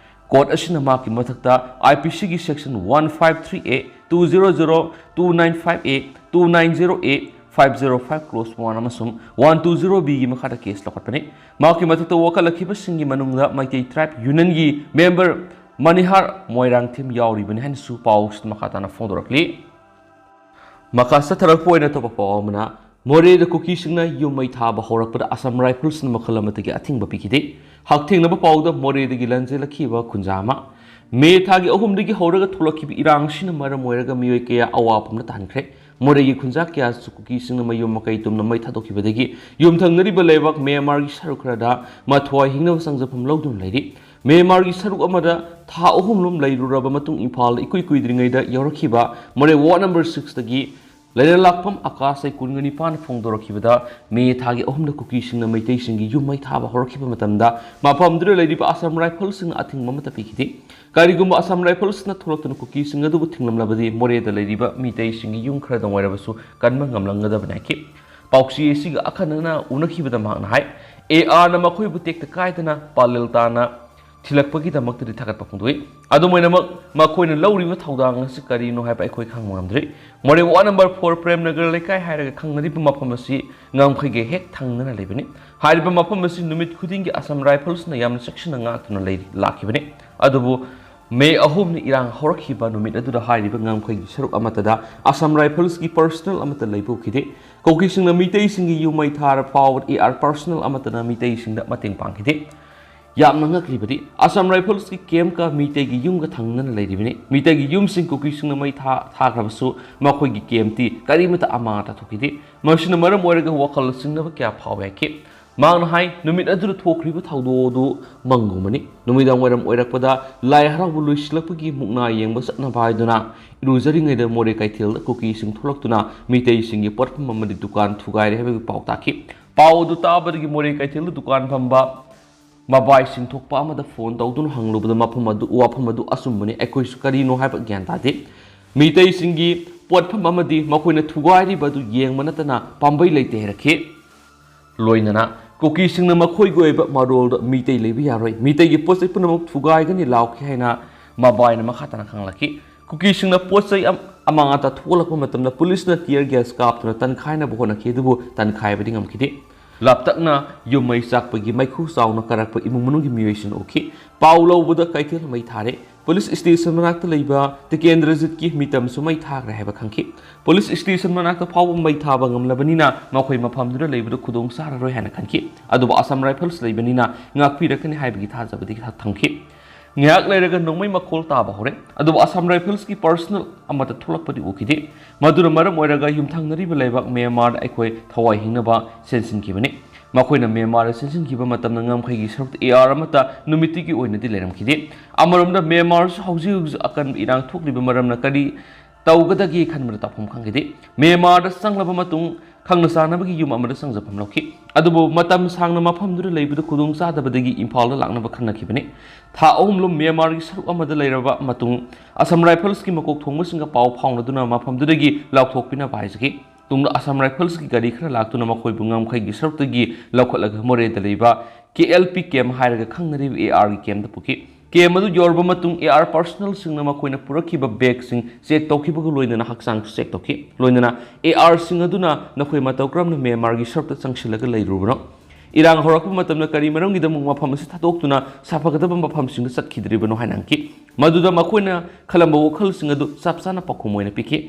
ꯀꯣꯔꯠ ꯑꯁꯤꯅ ꯃꯍꯥꯛꯀꯤ ꯃꯊꯛꯇ ꯑꯥꯏ ꯄꯤ ꯁꯤꯒꯤ section one five three A, two zero zero, two nine five A, two nine zero A, five zero five clause one ꯑꯃꯁꯨꯡ one two zero Bꯒꯤ ꯃꯈꯥꯗ ꯀꯦꯁ ꯂꯧꯈꯠꯄꯅꯤ꯫ ꯃꯍꯥꯛꯀꯤ ꯃꯊꯛꯇ ꯋꯥꯀꯠꯂꯛꯈꯤꯕꯁꯤꯡꯒꯤ ꯃꯅꯨꯡꯗ ꯃꯩꯇꯩ ꯇ꯭ꯔꯥꯏꯕ ꯌꯨꯅꯤꯌꯟꯒꯤ ꯃꯦꯝꯕꯔ ꯃꯅꯤꯍꯥꯔ ꯃꯣꯏꯔꯥꯡꯊꯦꯝ ꯌꯥꯎꯔꯤꯕꯅꯤ ꯍꯥꯏꯅꯁꯨ ꯄꯥꯎꯁꯤꯗ ꯃꯈꯥ ꯇꯥꯅ ꯐꯣꯡꯗꯣꯔꯛꯂꯤ꯫ ꯃꯈꯥ ꯆꯠꯊꯔꯛꯄ ꯑꯣꯏꯅ ꯑꯇꯣꯞꯄ ꯄꯥꯎ ꯑꯃꯅ, ꯃꯣꯔꯦꯗ ꯀꯨꯀꯤꯁꯤꯡꯅ ꯌꯨꯝ ꯃꯩ ꯊꯥꯕ ꯍꯧꯔꯛꯄꯗ ꯑꯁꯥꯝ ꯔꯥꯏꯐꯜꯁꯅ ꯃꯈꯜ ꯑꯃꯠꯇꯒꯤ ꯑꯊꯤꯡꯕ ꯄꯤꯈꯤꯗꯦ꯫ ꯍꯛꯊꯦꯡꯅꯕ ꯄꯥꯎꯗ ꯃꯣꯔꯦꯗꯒꯤ ꯂꯟꯖꯦꯜꯂꯛꯈꯤꯕ ꯈꯨꯟꯖꯥ ꯑꯃ꯫ ꯃꯦ ꯊꯥꯒꯤ ꯑꯍꯨꯝꯗꯒꯤ ꯍꯧꯔꯒ ꯊꯣꯛꯂꯛꯈꯤꯕ ꯏꯔꯥꯡꯁꯤꯅ ꯃꯔꯝ ꯑꯣꯏꯔꯒ ꯃꯤꯑꯣꯏ ꯀꯌꯥ ꯑꯋꯥꯐꯝꯗ ꯇꯥꯍꯟꯈ꯭ꯔꯦ꯫ ꯃꯣꯔꯦꯒꯤ ꯈꯨꯟꯖꯥ ꯀꯌꯥꯁꯨ ꯀꯨꯀꯤꯁꯤꯡꯅ ꯃꯌꯨꯝ ꯃꯀꯩ ꯇꯨꯝꯅ ꯃꯩ ꯊꯥꯗꯣꯛꯈꯤꯕꯗꯒꯤ ꯌꯨꯝꯊꯪꯅꯔꯤꯕ ꯂꯩꯕꯥꯛ ꯃ꯭ꯌꯥꯟꯃꯥꯔꯒꯤ ꯁꯔꯨꯛ ꯈꯔꯗ ꯃꯊ꯭ꯋꯥꯏ ꯍꯤꯡꯅꯕ ꯆꯪꯖꯐꯝ ꯂꯧꯗꯨꯅ ꯂꯩꯔꯤ꯫ ꯃ꯭ꯌꯥꯟꯃꯥꯔꯒꯤ ꯁꯔꯨꯛ ꯑꯃꯗ ꯊꯥ ꯑꯍꯨꯝ ꯂꯣꯝ ꯂꯩꯔꯨꯔꯕ ꯃꯇꯨꯡ ꯏꯝꯐꯥꯜꯗ ꯏꯀꯨꯏ ꯀꯨꯏꯗ꯭ꯔꯤꯉꯩꯗ ꯌꯧꯔꯛꯈꯤꯕ ꯃꯣꯔꯦ ꯋꯥꯔꯗ ꯅꯝꯕꯔ ꯁꯤꯛꯁꯇꯒꯤ ꯂꯩꯔꯂꯥꯛꯄꯝ ꯑꯀꯥꯁ ꯀꯨꯟꯒ ꯅꯤꯄꯥꯟ ꯐꯣꯡꯗꯣꯔꯛꯈꯤꯕꯗ ꯃꯦ ꯊꯥꯒꯤ ꯑꯍꯨꯝꯗ ꯀꯨꯀꯤꯁꯤꯡꯅ ꯃꯩꯇꯩꯁꯤꯡꯒꯤ ꯌꯨꯝ ꯃꯩ ꯊꯥꯕ ꯍꯧꯔꯛꯈꯤꯕ ꯃꯇꯝꯗ ꯃꯐꯝꯗꯨꯗ ꯂꯩꯔꯤꯕ ꯑꯁꯥꯝ ꯔꯥꯏꯐꯜꯁꯤꯡꯅ ꯑꯊꯤꯡꯕ ꯑꯃꯠꯇ ꯄꯤꯈꯤꯗꯦ꯫ ꯀꯔꯤꯒꯨꯝꯕ ꯑꯁꯥꯝ ꯔꯥꯏꯐꯜꯁꯅ ꯊꯣꯛꯂꯛꯇꯨꯅ ꯀꯨꯀꯤꯁꯤꯡ ꯑꯗꯨꯕꯨ ꯊꯤꯡꯂꯝꯂꯕꯗꯤ ꯃꯣꯔꯦꯗ ꯂꯩꯔꯤꯕ ꯃꯤꯇꯩꯁꯤꯡꯒꯤ ꯌꯨꯝ ꯈꯔꯗꯪ ꯑꯣꯏꯔꯕꯁꯨ ꯀꯟꯕ ꯉꯝꯂꯝꯒꯗꯕꯅꯤ ꯍꯥꯏꯈꯤ꯫ ꯄꯥꯎꯆꯦ ꯑꯁꯤꯒ ꯑꯈꯟꯅꯅ ꯎꯅꯈꯤꯕꯗ ꯃꯍꯥꯛꯅ ꯍꯥꯏ, ꯑꯦ ꯑꯥꯔꯅ ꯃꯈꯣꯏꯕꯨ ꯇꯦꯛꯇ ꯀꯥꯏꯗꯅ ꯄꯥꯂꯦꯜ ꯇꯥꯅ ꯊꯤꯜꯂꯛꯄꯒꯤꯗꯃꯛꯇꯗꯤ ꯊꯥꯒꯠꯄ ꯐꯣꯡꯗꯣꯛꯏ꯫ ꯑꯗꯨꯝ ꯑꯣꯏꯅꯃꯛ ꯃꯈꯣꯏꯅ ꯂꯧꯔꯤꯕ ꯊꯧꯗꯥꯡ ꯑꯁꯤ ꯀꯔꯤꯅꯣ ꯍꯥꯏꯕ ꯑꯩꯈꯣꯏ ꯈꯪꯕ ꯉꯝꯗ꯭ꯔꯤ꯫ Moreh ward number four Prem Nagar ꯂꯩꯀꯥꯏ ꯍꯥꯏꯔꯒ ꯈꯪꯅꯔꯤꯕ ꯃꯐꯝ ꯑꯁꯤ ꯉꯝꯈꯩꯒ ꯍꯦꯛ ꯊꯪꯅꯅ ꯂꯩꯕꯅꯤ꯫ ꯍꯥꯏꯔꯤꯕ ꯃꯐꯝ ꯑꯁꯤ ꯅꯨꯃꯤꯠ ꯈꯨꯗꯤꯡꯒꯤ ꯑꯁꯥꯝ ꯔꯥꯏꯐꯜꯁꯅ ꯌꯥꯝꯅ ꯆꯦꯛꯁꯤꯟꯅ ꯉꯥꯛꯇꯨꯅ ꯂꯩ ꯂꯥꯛꯈꯤꯕꯅꯤ꯫ ꯑꯗꯨꯕꯨ ꯃꯦ ꯑꯍꯨꯝꯅ ꯏꯔꯥꯡ ꯍꯧꯔꯛꯈꯤꯕ ꯅꯨꯃꯤꯠ ꯑꯗꯨꯗ ꯍꯥꯏꯔꯤꯕ ꯉꯝꯈꯩꯒꯤ ꯁꯔꯨꯛ ꯑꯃꯠꯇꯗ ꯑꯁꯥꯝ ꯔꯥꯏꯐꯜꯁꯀꯤ ꯄꯔꯁꯅꯦꯜ ꯑꯃꯠꯇ ꯂꯩꯕ ꯎꯈꯤꯗꯦ꯫ ꯀꯨꯀꯤꯁꯤꯡꯅ ꯃꯤꯇꯩꯁꯤꯡꯒꯤ ꯌꯨꯝ ꯃꯩ ꯊꯥꯔ ꯐꯥꯎꯕꯗ ꯑꯦ ꯑꯥꯔ ꯄꯔꯁꯅꯦꯜ ꯑꯃꯠꯇꯅ ꯃꯤꯇꯩꯁꯤꯡꯗ ꯃꯇꯦꯡ ꯄꯥꯡꯈꯤꯗꯦ꯫ ꯌꯥꯝꯅ ꯉꯛꯂꯤꯕꯗꯤ ꯑꯁꯥꯝ ꯔꯥꯏꯐꯜꯁꯀꯤ ꯀꯦꯝꯞꯀ ꯃꯤꯇꯩꯒꯤ ꯌꯨꯝꯒ ꯊꯪꯅꯅ ꯂꯩꯔꯤꯕꯅꯤ꯫ ꯃꯤꯇꯩꯒꯤ ꯌꯨꯝꯁꯤꯡ ꯀꯨꯀꯤꯁꯤꯡꯅ ꯃꯩ ꯊꯥ-, ꯊꯥꯈ꯭ꯔꯕꯁꯨ ꯃꯈꯣꯏꯒꯤ ꯀꯦꯝꯞꯇꯤ ꯀꯔꯤꯃꯠꯇ ꯑꯃꯥꯡ ꯑꯇꯥ ꯊꯣꯛꯈꯤꯗꯦ꯫ ꯃꯁꯤꯅ ꯃꯔꯝ ꯑꯣꯏꯔꯒ ꯋꯥꯈꯜ ꯆꯤꯡꯅꯕ ꯀꯌꯥ ꯐꯥꯎꯕ ꯌꯥꯏꯈꯤ꯫ ꯃꯍꯥꯛꯅ ꯍꯥꯏ, ꯅꯨꯃꯤꯠ ꯑꯗꯨꯗ ꯊꯣꯛꯈ꯭ꯔꯤꯕ ꯊꯧꯗꯣꯛ ꯑꯗꯨ ꯃꯪꯒꯨꯝꯕꯅꯤ꯫ ꯅꯨꯃꯤꯗꯥꯡ ꯋꯥꯏꯔꯝ ꯑꯣꯏꯔꯛꯄꯗ ꯂꯥꯏ ꯍꯔꯥꯎꯕ ꯂꯣꯏꯁꯤꯜꯂꯛꯄꯒꯤ ꯃꯨꯛꯅꯥ ꯌꯦꯡꯕ ꯆꯠꯅꯕ ꯍꯥꯏꯗꯨꯅ ꯏꯔꯨꯖꯔꯤꯉꯩꯗ ꯃꯣꯔꯦ ꯀꯩꯊꯦꯜꯗ ꯀꯨꯀꯤꯁꯤꯡ ꯊꯣꯛꯂꯛꯇꯨꯅ ꯃꯤꯇꯩꯁꯤꯡꯒꯤ ꯄꯣꯠꯐꯝ ꯑꯃꯗꯤ ꯗꯨꯀꯥꯟ ꯊꯨꯒꯥꯏꯔꯦ ꯍꯥꯏꯕꯒꯤ ꯄꯥꯎ ꯇꯥꯈꯤ꯫ ꯄꯥꯎ ꯑꯗꯨ ꯇꯥꯕꯗꯒꯤ ꯃꯣꯔꯦ ꯀꯩꯊꯦꯜꯗ ꯗꯨꯀꯥꯟ ꯐꯝꯕ ꯃꯕꯥꯏꯁꯤꯡ ꯊꯣꯛꯄ ꯑꯃꯗ ꯐꯣꯟ ꯇꯧꯗꯨꯅ ꯍꯪꯂꯨꯕꯗ ꯃꯐꯝ ꯑꯗꯨ, ꯋꯥꯐꯝ ꯑꯗꯨ ꯑꯆꯨꯝꯕꯅꯤ, ꯑꯩꯈꯣꯏꯁꯨ ꯀꯔꯤꯅꯣ ꯍꯥꯏꯕ ꯒ꯭ꯌꯥꯟ ꯇꯥꯗꯦ꯫ ꯃꯤꯇꯩꯁꯤꯡꯒꯤ ꯄꯣꯠꯐꯝ ꯑꯃꯗꯤ ꯃꯈꯣꯏꯅ ꯊꯨꯒꯥꯏꯔꯤꯕ ꯑꯗꯨ ꯌꯦꯡꯕ ꯅꯠꯇꯅ ꯄꯥꯝꯕꯩ ꯂꯩꯇꯦ ꯍꯥꯏꯔꯛꯈꯤ꯫ ꯂꯣꯏꯅꯅ ꯀꯨꯀꯤꯁꯤꯡꯅ ꯃꯈꯣꯏꯒꯤ ꯑꯣꯏꯕ ꯃꯔꯣꯜꯗ ꯃꯤꯇꯩ ꯂꯩꯕ ꯌꯥꯔꯣꯏ, ꯃꯤꯇꯩꯒꯤ ꯄꯣꯠ ꯆꯩ ꯄꯨꯝꯅꯃꯛ ꯊꯨꯒꯥꯏꯒꯅꯤ ꯂꯥꯎꯈꯤ ꯍꯥꯏꯅ ꯃꯕꯥꯏꯅ ꯃꯈꯥ ꯇꯥꯅ ꯈꯪꯂꯛꯈꯤ꯫ ꯀꯨꯀꯤꯁꯤꯡꯅ ꯄꯣꯠ ꯆꯩ ꯑꯝ-, ꯑꯃꯥꯡ ꯑꯇꯥ ꯊꯣꯛꯂꯛꯄ ꯃꯇꯝꯗ ꯄꯨꯂꯤꯁꯅ tear gas ꯀꯥꯞꯇꯨꯅ ꯇꯟꯈꯥꯏꯅꯕ ꯍꯣꯠꯅꯈꯤ, ꯑꯗꯨꯕꯨ ꯇꯟꯈꯥꯏꯕꯗꯤ ꯉꯝꯈꯤꯗꯦ꯫ ꯂꯥꯞꯇꯛꯅ ꯌꯨꯝ ꯃꯩ ꯆꯥꯛꯄꯒꯤ ꯃꯩꯈꯨ ꯆꯥꯎꯅ ꯀꯥꯔꯛꯄ ꯏꯃꯨꯡ ꯃꯅꯨꯡꯒꯤ ꯃꯤꯑꯣꯏꯁꯤꯡꯅ ꯎꯈꯤ꯫ ꯄꯥꯎ ꯂꯧꯕꯗ ꯀꯩꯊꯦꯜ ꯃꯩ ꯊꯥꯔꯦ꯫ ꯄꯨꯂꯤꯁ ꯁ꯭ꯇꯦꯁꯟ ꯃꯅꯥꯛꯇ ꯂꯩꯕ ꯇꯤꯀꯦꯟꯗ꯭ꯔꯖꯤꯠꯀꯤ ꯃꯤꯇꯝꯁꯨ ꯃꯩ ꯊꯥꯈ꯭ꯔꯦ ꯍꯥꯏꯕ ꯈꯪꯈꯤ꯫ ꯄꯨꯂꯤꯁ ꯁ꯭ꯇꯦꯁꯟ ꯃꯅꯥꯛꯇ ꯐꯥꯎꯕ ꯃꯩ ꯊꯥꯕ ꯉꯝꯂꯕꯅꯤꯅ ꯃꯈꯣꯏ ꯃꯐꯝꯗꯨꯗ ꯂꯩꯕꯗꯨ ꯈꯨꯗꯣꯡ ꯆꯥꯔꯔꯣꯏ ꯍꯥꯏꯅ ꯈꯟꯈꯤ꯫ ꯑꯗꯨꯕꯨ ꯑꯁꯥꯝ ꯔꯥꯏꯐꯜꯁ ꯂꯩꯕꯅꯤꯅ ꯉꯥꯛꯄꯤꯔꯛꯀꯅꯤ ꯍꯥꯏꯕꯒꯤ ꯊꯥꯖꯕꯗꯤ ꯊꯝꯈꯤ꯫ ꯉꯥꯏꯍꯥꯛ ꯂꯩꯔꯒ ꯅꯣꯡꯃꯩ ꯃꯈꯣꯜ ꯇꯥꯕ ꯍꯧꯔꯦ, ꯑꯗꯨꯕꯨ ꯑꯁꯥꯝ ꯔꯥꯏꯐꯜꯁꯀꯤ ꯄꯔꯁꯅꯦꯜ ꯑꯃꯠꯇ ꯊꯣꯛꯂꯛꯄꯗꯤ ꯎꯈꯤꯗꯦ꯫ ꯃꯗꯨꯅ ꯃꯔꯝ ꯑꯣꯏꯔꯒ ꯌꯨꯝꯊꯪꯅꯔꯤꯕ ꯂꯩꯕꯥꯛ ꯃ꯭ꯌꯥꯟꯃꯥꯔꯗ ꯑꯩꯈꯣꯏ ꯊꯋꯥꯏ ꯍꯤꯡꯅꯕ ꯆꯦꯟꯁꯤꯟꯈꯤꯕꯅꯤ꯫ ꯃꯈꯣꯏꯅ ꯃ꯭ꯌꯥꯟꯃꯥꯔꯗ ꯆꯦꯟꯁꯤꯟꯈꯤꯕ ꯃꯇꯝꯗ ꯉꯝꯈꯩꯒꯤ ꯁꯔꯨꯛꯇ ꯑꯦ ꯑꯥꯔ ꯑꯃꯠꯇ ꯅꯨꯃꯤꯠꯇꯨꯒꯤ ꯑꯣꯏꯅꯗꯤ ꯂꯩꯔꯝꯈꯤꯗꯦ꯫ ꯑꯃꯔꯣꯝꯗ ꯃ꯭ꯌꯥꯟꯃꯥꯔꯁꯨ ꯍꯧꯖꯤꯛ ꯍꯧꯖꯤꯛ ꯑꯀꯟꯕ ꯏꯔꯥꯡ ꯊꯣꯛꯂꯤꯕ ꯃꯔꯝꯅ ꯀꯔꯤ ꯇꯧꯒꯗꯒꯦ ꯈꯟꯕꯗ ꯇꯧꯐꯝ ꯈꯪꯈꯤꯗꯦ꯫ ꯃ꯭ꯌꯥꯟꯃꯥꯔꯗ ꯆꯪꯂꯕ ꯃꯇꯨꯡ ꯈꯪꯅ ꯆꯥꯟꯅꯕꯒꯤ ꯌꯨꯝ ꯑꯃꯗ ꯆꯪꯖꯐꯝ ꯂꯧꯈꯤ꯫ ꯑꯗꯨꯕꯨ ꯃꯇꯝ ꯁꯥꯡꯅ ꯃꯐꯝꯗꯨꯗ ꯂꯩꯕꯗ ꯈꯨꯗꯣꯡ ꯆꯥꯗꯕꯗꯒꯤ ꯏꯝꯐꯥꯜꯗ ꯂꯥꯛꯅꯕ ꯈꯟꯅꯈꯤꯕꯅꯤ꯫ ꯊꯥ ꯑꯍꯨꯝꯂꯣꯝ ꯃ꯭ꯌꯥꯟꯃꯥꯔꯒꯤ ꯁꯔꯨꯛ ꯑꯃꯗ ꯂꯩꯔꯕ ꯃꯇꯨꯡ ꯑꯁꯥꯝ ꯔꯥꯏꯐꯜꯁꯀꯤ ꯃꯀꯣꯛ ꯊꯣꯡꯕꯁꯤꯡꯒ ꯄꯥꯎ ꯐꯥꯎꯅꯗꯨꯅ ꯃꯐꯝꯗꯨꯗꯒꯤ ꯂꯥꯎꯊꯣꯛꯄꯤꯅꯕ ꯍꯥꯏꯖꯈꯤ꯫ ꯇꯨꯡꯗ ꯑꯁꯥꯝ ꯔꯥꯏꯐꯜꯁꯀꯤ ꯒꯥꯔꯤ ꯈꯔ ꯂꯥꯛꯇꯨꯅ ꯃꯈꯣꯏꯕꯨ ꯉꯝꯈꯩꯒꯤ ꯁꯔꯨꯛꯇꯒꯤ ꯂꯧꯈꯠꯂꯒ ꯃꯣꯔꯦꯗ ꯂꯩꯕ ꯀꯦ ꯑꯦꯜ ꯄꯤ ꯀꯦꯝ ꯍꯥꯏꯔꯒ ꯈꯪꯅꯔꯤꯕ ꯑꯦ ꯑꯥꯔꯒꯤ ꯀꯦꯝꯗ ꯄꯨꯈꯤ꯫ ꯀꯦꯝ ꯑꯗꯨ ꯌꯧꯔꯕ ꯃꯇꯨꯡ ꯑꯦ ꯑꯥꯔ ꯄꯔꯁꯅꯦꯜꯁꯤꯡꯅ ꯃꯈꯣꯏꯅ ꯄꯨꯔꯛꯈꯤꯕ ꯕꯦꯒꯁꯤꯡ ꯆꯦꯛ ꯇꯧꯈꯤꯕꯒ ꯂꯣꯏꯅꯅ ꯍꯛꯆꯥꯡꯁꯨ ꯆꯦꯛ ꯇꯧꯈꯤ꯫ ꯂꯣꯏꯅꯅ ꯑꯦ ꯑꯥꯔꯁꯤꯡ ꯑꯗꯨꯅ ꯅꯈꯣꯏ ꯃꯇꯧ ꯀꯔꯝꯅ ꯃ꯭ꯌꯥꯟꯃꯥꯔꯒꯤ ꯁꯔꯨꯛꯇ ꯆꯪꯁꯤꯜꯂꯒ ꯂꯩꯔꯨꯕꯅꯣ? ꯏꯔꯥꯡ ꯍꯧꯔꯛꯄ ꯃꯇꯝꯗ ꯀꯔꯤ ꯃꯔꯝꯒꯤꯗꯃꯛ ꯃꯐꯝ ꯑꯁꯤ ꯊꯥꯗꯣꯛꯇꯨꯅ ꯁꯥꯐꯒꯗꯕ ꯃꯐꯝꯁꯤꯡꯗ ꯆꯠꯈꯤꯗ꯭ꯔꯤꯕꯅꯣ ꯍꯥꯏꯅ ꯍꯪꯈꯤ꯫ ꯃꯗꯨꯗ ꯃꯈꯣꯏꯅ ꯈꯜꯂꯝꯕ ꯋꯥꯈꯜꯁꯤꯡ ꯑꯗꯨ ꯆꯞ ꯆꯥꯅ ꯄꯥꯎꯈꯨꯝ ꯑꯣꯏꯅ ꯄꯤꯈꯤ꯫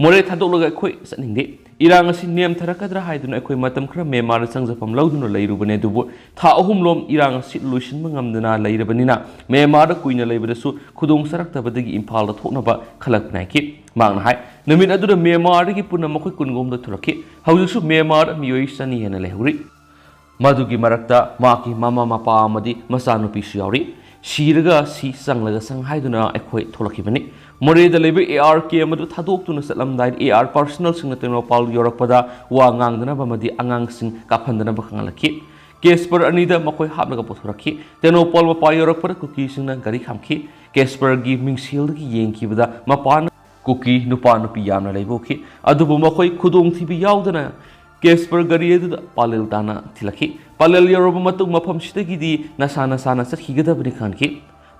ꯃꯣꯔꯦ ꯊꯥꯗꯣꯛꯂꯒ ꯑꯩꯈꯣꯏ ꯆꯠꯅꯤꯡꯗꯦ꯫ ꯏꯔꯥꯡ ꯑꯁꯤ ꯅꯦꯝꯊꯔꯛꯀꯗ꯭ꯔꯥ ꯍꯥꯏꯗꯨꯅ ꯑꯩꯈꯣꯏ ꯃꯇꯝ ꯈꯔ ꯃ꯭ꯌꯥꯟꯃꯥꯔꯗ ꯆꯪꯖꯐꯝ ꯂꯧꯗꯨꯅ ꯂꯩꯔꯨꯕꯅꯦ, ꯑꯗꯨꯕꯨ ꯊꯥ ꯑꯍꯨꯝꯂꯣꯝ ꯏꯔꯥꯡ ꯑꯁꯤ ꯂꯣꯏꯁꯤꯟꯕ ꯉꯝꯗꯅ ꯂꯩꯔꯕꯅꯤꯅ ꯃ꯭ꯌꯥꯟꯃꯥꯔꯗ ꯀꯨꯏꯅ ꯂꯩꯕꯗꯁꯨ ꯈꯨꯗꯣꯡ ꯆꯥꯔꯛꯇꯕꯗꯒꯤ ꯏꯝꯐꯥꯜꯗ ꯊꯣꯛꯅꯕ ꯈꯜꯂꯛꯄꯅꯤ ꯍꯥꯏꯈꯤ꯫ ꯃꯍꯥꯛꯅ ꯍꯥꯏ, ꯅꯨꯃꯤꯠ ꯑꯗꯨꯗ ꯃ꯭ꯌꯥꯟꯃꯥꯔꯗꯒꯤ ꯄꯨꯟꯅ ꯃꯈꯣꯏ ꯀꯨꯟꯒꯨꯝꯗ ꯊꯣꯔꯛꯈꯤ꯫ ꯍꯧꯖꯤꯛꯁꯨ ꯃ꯭ꯌꯥꯟꯃꯥꯔꯗ ꯃꯤꯑꯣꯏ ꯆꯅꯤ ꯍꯦꯟꯅ ꯂꯩꯍꯧꯔꯤ꯫ ꯃꯗꯨꯒꯤ ꯃꯔꯛꯇ ꯃꯍꯥꯛꯀꯤ ꯃꯃꯥ ꯃꯄꯥ ꯑꯃꯗꯤ ꯃꯆꯥꯅꯨꯄꯤꯁꯨ ꯌꯥꯎꯔꯤ꯫ ꯁꯤꯔꯒ ꯁꯤ, ꯆꯪꯂꯒ ꯆꯪ ꯍꯥꯏꯗꯨꯅ ꯑꯩꯈꯣꯏ ꯊꯣꯛꯂꯛꯈꯤꯕꯅꯤ꯫ ꯃꯣꯔꯦꯗ ꯂꯩꯕ ꯑꯦ ꯑꯥꯔ ꯀꯦꯝ ꯑꯗꯨ ꯊꯥꯗꯣꯛꯇꯨꯅ ꯆꯠꯂꯝꯗꯥꯏꯗ ꯑꯦ ꯑꯥꯔ ꯄꯔꯁꯅꯦꯜꯁꯤꯡꯅ ꯇꯦꯡꯅꯧꯄꯜ ꯌꯧꯔꯛꯄꯗ ꯋꯥ ꯉꯥꯡꯗꯅꯕ ꯑꯃꯗꯤ ꯑꯉꯥꯡꯁꯤꯡ ꯀꯥꯞꯍꯟꯗꯅꯕ ꯈꯪꯍꯜꯂꯛꯈꯤ꯫ ꯀꯦꯁꯄꯔ ꯑꯅꯤꯗ ꯃꯈꯣꯏ ꯍꯥꯞꯂꯒ ꯄꯨꯊꯣꯔꯛꯈꯤ꯫ ꯇꯦꯡꯅꯧꯄꯜ ꯃꯄꯥ ꯌꯧꯔꯛꯄꯗ ꯀꯨꯀꯤꯁꯤꯡꯅ ꯒꯥꯔꯤ ꯈꯥꯝꯈꯤ꯫ ꯀꯦꯁꯄꯔꯒꯤ ꯃꯤꯡꯁꯦꯜꯗꯒꯤ ꯌꯦꯡꯈꯤꯕꯗ ꯃꯄꯥꯅ ꯀꯨꯀꯤ ꯅꯨꯄꯥ ꯅꯨꯄꯤ ꯌꯥꯝꯅ ꯂꯩꯕ ꯎꯈꯤ꯫ ꯑꯗꯨꯕꯨ ꯃꯈꯣꯏ ꯈꯨꯗꯣꯡꯊꯤꯕ ꯌꯥꯎꯗꯅ ꯀꯦꯁꯄꯔ ꯒꯥꯔꯤ ꯑꯗꯨꯗ ꯄꯥꯂꯦꯜ ꯇꯥꯟꯅ ꯊꯤꯜꯂꯛꯈꯤ꯫ ꯄꯥꯂꯦꯜ ꯌꯧꯔꯕ ꯃꯇꯨꯡ ꯃꯐꯝꯁꯤꯗꯒꯤꯗꯤ ꯅꯁꯥ ꯅꯁꯥꯅ ꯆꯠꯈꯤꯒꯗꯕꯅꯤ ꯈꯟꯈꯤ꯫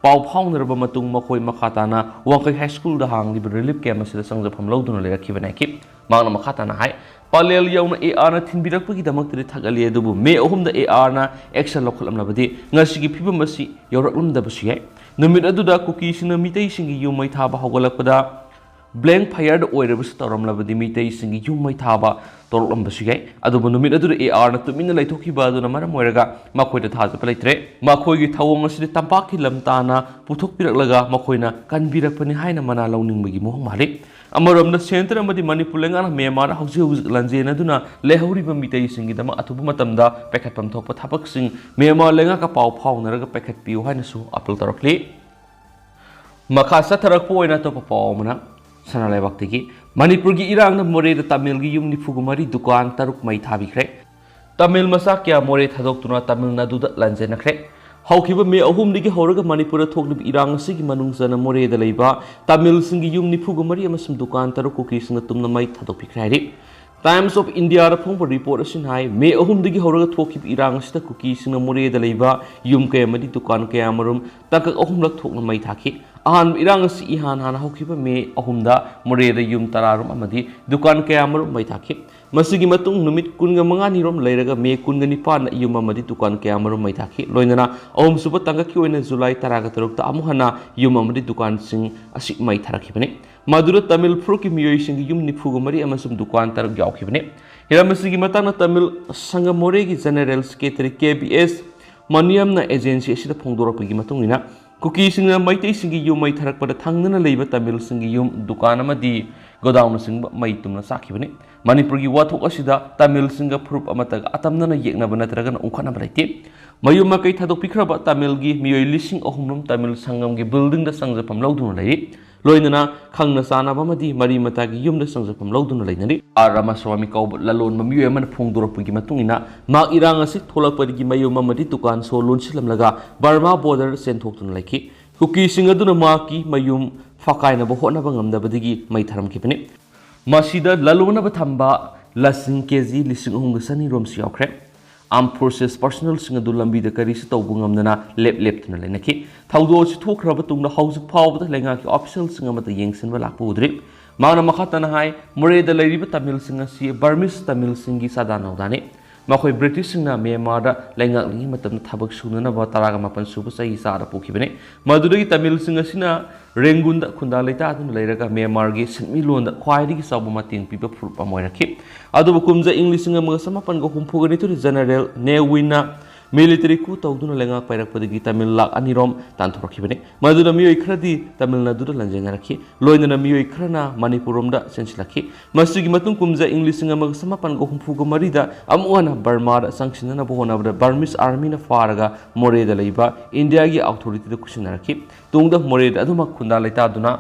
ꯄꯥꯎ ꯐꯥꯎꯅꯔꯕ ꯃꯇꯨꯡ ꯃꯈꯣꯏ ꯃꯈꯥ ꯇꯥꯅ ꯋꯥꯡꯈꯩ ꯍꯥꯏ ꯁ꯭ꯀꯨꯜꯗ ꯍꯥꯡꯂꯤꯕ ꯔꯤꯂꯤꯐ ꯀꯦꯝꯞ ꯑꯁꯤꯗ ꯆꯪꯖꯐꯝ ꯂꯧꯗꯨꯅ ꯂꯩꯔꯛꯈꯤꯕꯅꯤ ꯍꯥꯏꯈꯤ꯫ ꯃꯍꯥꯛꯅ ꯃꯈꯥ ꯇꯥꯅ ꯍꯥꯏ, ꯄꯥꯂꯦꯜ ꯌꯧꯅ ꯑꯦ ꯑꯥꯔꯅ ꯊꯤꯟꯕꯤꯔꯛꯄꯒꯤꯗꯃꯛꯇꯗꯤ ꯊꯥꯒꯠꯂꯤ, ꯑꯗꯨꯕꯨ ꯃꯦ ꯑꯍꯨꯝꯗ ꯑꯦ ꯑꯥꯔꯅ ꯑꯦꯛꯁꯟ ꯂꯧꯈꯠꯂꯝꯂꯕꯗꯤ ꯉꯁꯤꯒꯤ ꯐꯤꯕꯝ ꯑꯁꯤ ꯌꯧꯔꯛꯂꯝꯗꯕꯁꯨ ꯌꯥꯏ꯫ ꯅꯨꯃꯤꯠ ꯑꯗꯨꯗ ꯀꯨꯀꯤꯁꯤꯡꯅ ꯃꯤꯇꯩꯁꯤꯡꯒꯤ ꯌꯨꯝ ꯃꯩ ꯊꯥꯕ ꯍꯧꯒꯠꯂꯛꯄꯗ blank fireꯗ ꯑꯣꯏꯔꯕꯁꯨ ꯇꯧꯔꯝꯂꯕꯗꯤ ꯃꯤꯇꯩꯁꯤꯡꯒꯤ ꯌꯨꯝ ꯃꯩ ꯊꯥꯕ ꯇꯧꯔꯛꯂꯝꯕꯁꯨ ꯌꯥꯏ꯫ ꯑꯗꯨꯕꯨ ꯅꯨꯃꯤꯠ ꯑꯗꯨꯗ ARꯅ ꯇꯨꯃꯤꯟꯅ ꯂꯩꯊꯣꯛꯈꯤꯕ ꯑꯗꯨꯅ ꯃꯔꯝ ꯑꯣꯏꯔꯒ ꯃꯈꯣꯏꯗ ꯊꯥꯖꯕ ꯂꯩꯇ꯭ꯔꯦ꯫ ꯃꯈꯣꯏꯒꯤ ꯊꯧꯑꯣꯡ ꯑꯁꯤꯗꯤ ꯇꯝꯄꯥꯛꯀꯤ ꯂꯝ ꯇꯥꯅ ꯄꯨꯊꯣꯛꯄꯤꯔꯛꯂꯒ ꯃꯈꯣꯏꯅ ꯀꯟꯕꯤꯔꯛꯄꯅꯤ ꯍꯥꯏꯅ ꯃꯅꯥ ꯂꯧꯅꯤꯡꯕꯒꯤ ꯃꯑꯣꯡ ꯃꯥꯜꯂꯤ꯫ ꯑꯃꯔꯣꯝꯗ centre ꯑꯃꯗꯤ ꯃꯅꯤꯄꯨꯔ ꯂꯩꯉꯥꯛꯅ ꯃ꯭ꯌꯥꯟꯃꯥꯔꯗ ꯍꯧꯖꯤꯛ ꯍꯧꯖꯤꯛ ꯂꯥꯟꯖꯦꯟꯅꯗꯨꯅ ꯂꯩꯍꯧꯔꯤꯕ ꯃꯤꯇꯩꯁꯤꯡꯒꯤꯗꯃꯛ ꯑꯊꯨꯕ ꯃꯇꯝꯗ ꯄꯥꯏꯈꯠꯐꯝ ꯊꯣꯛꯄ ꯊꯕꯛꯁꯤꯡ ꯃ꯭ꯌꯥꯟꯃꯥꯔ ꯂꯩꯉꯥꯛꯀ ꯄꯥꯎ ꯐꯥꯎꯅꯔꯒ ꯄꯥꯏꯈꯠꯄꯤꯌꯨ ꯍꯥꯏꯅꯁꯨ appeal ꯇꯧꯔꯛꯂꯤ꯫ ꯃꯈꯥ ꯆꯠꯊꯔꯛꯄ ꯑꯣꯏꯅ ꯑꯇꯣꯞꯄ ꯄꯥꯎ ꯑꯃꯅ ꯁꯅꯥ ꯂꯩꯕꯥꯛꯇꯒꯤ꯫ ꯃꯅꯤꯄꯨꯔꯒꯤ ꯏꯔꯥꯡꯅ ꯃꯣꯔꯦꯗ ꯇꯥꯃꯤꯜꯒꯤ ꯌꯨꯝ ꯅꯤꯐꯨꯒ ꯃꯔꯤ, ꯗꯨꯀꯥꯟ ꯇꯔꯨꯛ ꯃꯩ ꯊꯥꯕꯤꯈ꯭ꯔꯦ꯫ ꯇꯥꯃꯤꯜ ꯃꯆꯥ ꯀꯌꯥ ꯃꯣꯔꯦ ꯊꯥꯗꯣꯛꯇꯨꯅ ꯇꯥꯃꯤꯜ ꯅꯥꯗꯨꯗ ꯂꯥꯟꯖꯦꯟꯅꯈ꯭ꯔꯦ꯫ ꯍꯧꯈꯤꯕ ꯃꯦ ꯑꯍꯨꯝꯗꯒꯤ ꯍꯧꯔꯒ ꯃꯅꯤꯄꯨꯔꯗ ꯊꯣꯛꯂꯤꯕ ꯏꯔꯥꯡ ꯑꯁꯤꯒꯤ ꯃꯅꯨꯡ ꯆꯟꯅ ꯃꯣꯔꯦꯗ ꯂꯩꯕ ꯇꯥꯃꯤꯜꯁꯤꯡꯒꯤ ꯌꯨꯝ ꯅꯤꯐꯨꯒ ꯃꯔꯤ ꯑꯃꯁꯨꯡ ꯗꯨꯀꯥꯟ ꯇꯔꯨꯛ ꯀꯨꯀꯤꯁꯤꯡꯅ ꯇꯨꯝꯅ ꯃꯩ ꯊꯥꯗꯣꯛꯄꯤꯈ꯭ꯔꯦ ꯍꯥꯏꯔꯤ꯫ Times of Indiaꯗ ꯐꯣꯡꯕ report ꯑꯁꯤꯅ ꯍꯥꯏ, ꯃꯦ ꯑꯍꯨꯝꯗꯒꯤ ꯍꯧꯔꯒ ꯊꯣꯛꯈꯤꯕ ꯏꯔꯥꯡ ꯑꯁꯤꯗ ꯀꯨꯀꯤꯁꯤꯡꯅ ꯃꯣꯔꯦꯗ ꯂꯩꯕ ꯌꯨꯝ ꯀꯌꯥ ꯑꯃꯗꯤ ꯗꯨꯀꯥꯟ ꯀꯌꯥ ꯑꯃꯔꯣꯝ ꯇꯥꯡꯀꯛ ꯑꯍꯨꯝꯂꯛ ꯊꯣꯛꯅ ꯃꯩ ꯊꯥꯈꯤ꯫ ꯑꯍꯥꯟꯕ ꯏꯔꯥꯡ ꯑꯁꯤ ꯏꯍꯥꯟ ꯍꯥꯟꯅ ꯍꯧꯈꯤꯕ ꯃꯦ ꯑꯍꯨꯝꯗ ꯃꯣꯔꯦꯗ ꯌꯨꯝ ꯇꯔꯥꯔꯣꯝ ꯑꯃꯗꯤ ꯗꯨꯀꯥꯟ ꯀꯌꯥ ꯑꯃꯔꯣꯝ ꯃꯩ ꯊꯥꯈꯤ꯫ ꯃꯁꯤꯒꯤ ꯃꯇꯨꯡ ꯅꯨꯃꯤꯠ ꯀꯨꯟꯒ ꯃꯉꯥꯅꯤꯔꯣꯝ ꯂꯩꯔꯒ ꯃꯦ ꯀꯨꯟꯒ ꯅꯤꯄꯥꯟꯗ ꯌꯨꯝ ꯑꯃꯗꯤ ꯗꯨꯀꯥꯟ ꯀꯌꯥ ꯑꯃꯔꯣꯝ ꯃꯩ ꯊꯥꯈꯤ꯫ ꯂꯣꯏꯅꯅ ꯑꯍꯨꯝꯁꯨꯕ ꯇꯥꯡꯀꯛꯀꯤ ꯑꯣꯏꯅ ꯖꯨꯂꯥꯏ ꯇꯔꯥꯒ ꯇꯔꯨꯛꯇ ꯑꯃꯨꯛ ꯍꯟꯅ ꯌꯨꯝ ꯑꯃꯗꯤ ꯗꯨꯀꯥꯟꯁꯤꯡ ꯑꯁꯤ ꯃꯩ ꯊꯥꯔꯛꯈꯤꯕꯅꯤ꯫ ꯃꯗꯨꯗ ꯇꯥꯃꯤꯜ ꯐꯨꯔꯨꯞꯀꯤ ꯃꯤꯑꯣꯏꯁꯤꯡꯒꯤ ꯌꯨꯝ ꯅꯤꯐꯨꯒ ꯃꯔꯤ ꯑꯃꯁꯨꯡ ꯗꯨꯀꯥꯟ ꯇꯔꯨꯛ ꯌꯥꯎꯈꯤꯕꯅꯤ꯫ ꯍꯤꯔꯝ ꯑꯁꯤꯒꯤ ꯃꯇꯥꯡꯗ ꯇꯥꯃꯤꯜ ꯁꯪꯒ ꯃꯣꯔꯦꯒꯤ General Secretary ꯀꯦ ꯕꯤ ꯑꯦꯁ ꯃꯅꯤꯌꯝꯅ agency ꯑꯁꯤꯗ ꯐꯣꯡꯗꯣꯔꯛꯄꯒꯤ ꯃꯇꯨꯡ ꯏꯟꯅ, ꯀꯨꯀꯤꯁꯤꯡꯅ ꯃꯩꯇꯩꯁꯤꯡꯒꯤ ꯌꯨꯝ ꯃꯩ ꯊꯥꯔꯛꯄꯗ ꯊꯪꯅꯅ ꯂꯩꯕ ꯇꯥꯃꯤꯜꯁꯤꯡꯒꯤ ꯌꯨꯝ, ꯗꯨꯀꯥꯟ ꯑꯃꯗꯤ ꯒꯣꯗꯥꯎꯟꯅꯆꯤꯡꯕ ꯃꯩ ꯇꯨꯝꯅ ꯆꯥꯛꯈꯤꯕꯅꯤ꯫ ꯃꯅꯤꯄꯨꯔꯒꯤ ꯋꯥꯊꯣꯛ ꯑꯁꯤꯗ ꯇꯥꯃꯤꯜꯁꯤꯡꯒ ꯐꯨꯔꯨꯞ ꯑꯃꯠꯇꯒ ꯑꯇꯝꯅꯅ ꯌꯦꯛꯅꯕ ꯅꯠꯇ꯭ꯔꯒꯅ ꯎꯪꯈꯠꯅꯕ ꯂꯩꯇꯦ꯫ ꯃꯌꯨꯝ ꯃꯀꯩ ꯊꯥꯗꯣꯛꯄꯤꯈ꯭ꯔꯕ ꯇꯥꯃꯤꯜꯒꯤ ꯃꯤꯑꯣꯏ ꯂꯤꯁꯤꯡ ꯑꯍꯨꯝ ꯔꯣꯝ ꯇꯥꯃꯤꯜ ꯁꯪꯒꯝꯒꯤ buildingꯗ ꯆꯪꯖꯐꯝ ꯂꯧꯗꯨꯅ ꯂꯩꯔꯤ꯫ ꯂꯣꯏꯅꯅ ꯈꯪꯅ ꯆꯥꯟꯅꯕ ꯑꯃꯗꯤ ꯃꯔꯤ ꯃꯇꯥꯒꯤ ꯌꯨꯝꯗ ꯆꯪꯖꯐꯝ ꯂꯧꯗꯨꯅ ꯂꯩꯅꯔꯤ꯫ ꯑꯥꯔ ꯔꯥꯃꯥꯁ꯭ꯋꯥꯃꯤ ꯀꯧꯕ ꯂꯂꯣꯟꯕ ꯃꯤꯑꯣꯏ ꯑꯃꯅ ꯐꯣꯡꯗꯣꯔꯛꯄꯒꯤ ꯃꯇꯨꯡ ꯏꯟꯅ, ꯃꯍꯥꯛ ꯏꯔꯥꯡ ꯑꯁꯤ ꯊꯣꯛꯂꯛꯄꯗꯒꯤ ꯃꯌꯨꯝ ꯑꯃꯗꯤ ꯗꯨꯀꯥꯟ ꯁꯣ ꯂꯣꯟꯁꯤꯜꯂꯝꯂꯒ ꯕꯔꯃꯥ border ꯆꯦꯟꯊꯣꯛꯇꯨꯅ ꯂꯩꯈꯤ꯫ ꯀꯨꯀꯤꯁꯤꯡ ꯑꯗꯨꯅ ꯃꯍꯥꯛꯀꯤ ꯃꯌꯨꯝ ꯐꯥꯀꯥꯏꯅꯕ ꯍꯣꯠꯅꯕ ꯉꯝꯗꯕꯗꯒꯤ ꯃꯩ ꯊꯥꯔꯝꯈꯤꯕꯅꯤ꯫ ꯃꯁꯤꯗ ꯂꯂꯣꯟꯅꯕ ꯊꯝꯕ ꯂꯁꯤꯡ ꯀꯦ ꯖꯤ ꯂꯤꯁꯤꯡ ꯑꯍꯨꯝꯒ ꯆꯅꯤ ꯔꯣꯝꯁꯨ ꯌꯥꯎꯈ꯭ꯔꯦ꯫ Armed Forces personnelꯁꯤꯡ ꯑꯗꯨ ꯂꯝꯕꯤꯗ ꯀꯔꯤꯁꯨ ꯇꯧꯕ ꯉꯝꯗꯅ ꯂꯦꯞ ꯂꯦꯞꯇꯨꯅ ꯂꯩꯅꯈꯤ꯫ ꯊꯧꯗꯣꯛ ꯑꯁꯤ ꯊꯣꯛꯈ꯭ꯔꯕ ꯇꯨꯡꯗ ꯍꯧꯖꯤꯛ ꯐꯥꯎꯕꯗ ꯂꯩꯉꯥꯛꯀꯤ officialꯁꯤꯡ ꯑꯃꯠꯇ ꯌꯦꯡꯁꯤꯟꯕ ꯂꯥꯛꯄ ꯎꯗ꯭ꯔꯤ꯫ ꯃꯍꯥꯛꯅ ꯃꯈꯥ ꯇꯥꯅ ꯍꯥꯏ, ꯃꯣꯔꯦꯗ ꯂꯩꯔꯤꯕ ꯇꯥꯃꯤꯜꯁꯤꯡ ꯑꯁꯤ Burmese ꯇꯥꯃꯤꯜꯁꯤꯡꯒꯤ ꯆꯥꯗꯥ ꯅꯥꯎꯗꯥꯅꯤ꯫ ꯃꯈꯣꯏ ꯕ꯭ꯔꯤꯇꯤꯁꯁꯤꯡꯅ ꯃ꯭ꯌꯥꯟꯃꯥꯔꯗ ꯂꯩꯉꯥꯛꯂꯤꯉꯩ ꯃꯇꯝꯗ ꯊꯕꯛ ꯁꯨꯅꯅꯕ ꯇꯔꯥꯒ ꯃꯥꯄꯟ ꯁꯨꯕ ꯆꯍꯤ ꯆꯥꯗ ꯄꯨꯈꯤꯕꯅꯤ꯫ ꯃꯗꯨꯗꯒꯤ ꯇꯥꯃꯤꯜꯁꯤꯡ ꯑꯁꯤꯅ ꯔꯦꯡꯒꯨꯟꯗ ꯈꯨꯟꯗꯥ ꯂꯩꯇꯥꯗꯨꯅ ꯂꯩꯔꯒ ꯃ꯭ꯌꯥꯟꯃꯥꯔꯒꯤ ꯁꯦꯟꯃꯤꯠꯂꯣꯟꯗ ꯈ꯭ꯋꯥꯏꯗꯒꯤ ꯆꯥꯎꯕ ꯃꯇꯦꯡ ꯄꯤꯕ ꯐꯨꯔꯨꯞ ꯑꯃ ꯑꯣꯏꯔꯛꯈꯤ꯫ ꯑꯗꯨꯕꯨ ꯀꯨꯝꯖꯥ ꯏꯪ ꯂꯤꯁꯤꯡ ꯑꯃꯒ ꯆꯃꯥꯄꯟꯒ ꯍꯨꯝꯐꯨꯒ ꯅꯤꯊꯣꯏꯗ ꯖꯦꯅꯔꯦꯜ ꯅꯦ ꯋꯤꯟꯅ ꯃꯤꯂꯤꯇꯔꯤ coup ꯇꯧꯗꯨꯅ ꯂꯩꯉꯥꯛ ꯄꯥꯏꯔꯛꯄꯗꯒꯤ ꯇꯥꯃꯤꯜ ꯂꯥꯛ ꯑꯅꯤ ꯔꯣꯝ ꯇꯥꯟꯊꯣꯔꯛꯈꯤꯕꯅꯤ꯫ ꯃꯗꯨꯅ ꯃꯤꯑꯣꯏ ꯈꯔꯗꯤ ꯇꯥꯃꯤꯜ ꯅꯥꯗꯨꯗ ꯂꯥꯟꯖꯦꯟꯅꯔꯛꯈꯤ꯫ ꯂꯣꯏꯅꯅ ꯃꯤꯑꯣꯏ ꯈꯔꯅ ꯃꯅꯤꯄꯨꯔ ꯔꯣꯝꯗ ꯆꯦꯟꯁꯤꯜꯂꯛꯈꯤ꯫ ꯃꯁꯤꯒꯤ ꯃꯇꯨꯡ ꯀꯨꯝꯖꯥ ꯏꯪ ꯂꯤꯁꯤꯡ ꯑꯃꯒ ꯆꯃꯥꯄꯟꯒ ꯍꯨꯝꯐꯨꯒ ꯃꯔꯤꯗ ꯑꯃꯨꯛ ꯍꯟꯅ ꯕꯔꯃꯥꯗ ꯆꯪꯁꯤꯟꯅꯅꯕ ꯍꯣꯠꯅꯕꯗ ꯕꯔꯃꯤꯁ ꯑꯥꯔꯃꯤꯅ ꯐꯥꯔꯒ ꯃꯣꯔꯦꯗ ꯂꯩꯕ ꯏꯟꯗꯤꯌꯥꯒꯤ ꯑꯣꯊꯣꯔꯤꯇꯤꯗ ꯈꯨꯠꯁꯤꯟꯅꯔꯛꯈꯤ꯫ ꯇꯨꯡꯗ ꯃꯣꯔꯦꯗ ꯑꯗꯨꯃꯛ ꯈꯨꯟꯗꯥ ꯂꯩꯇꯥꯗꯨꯅ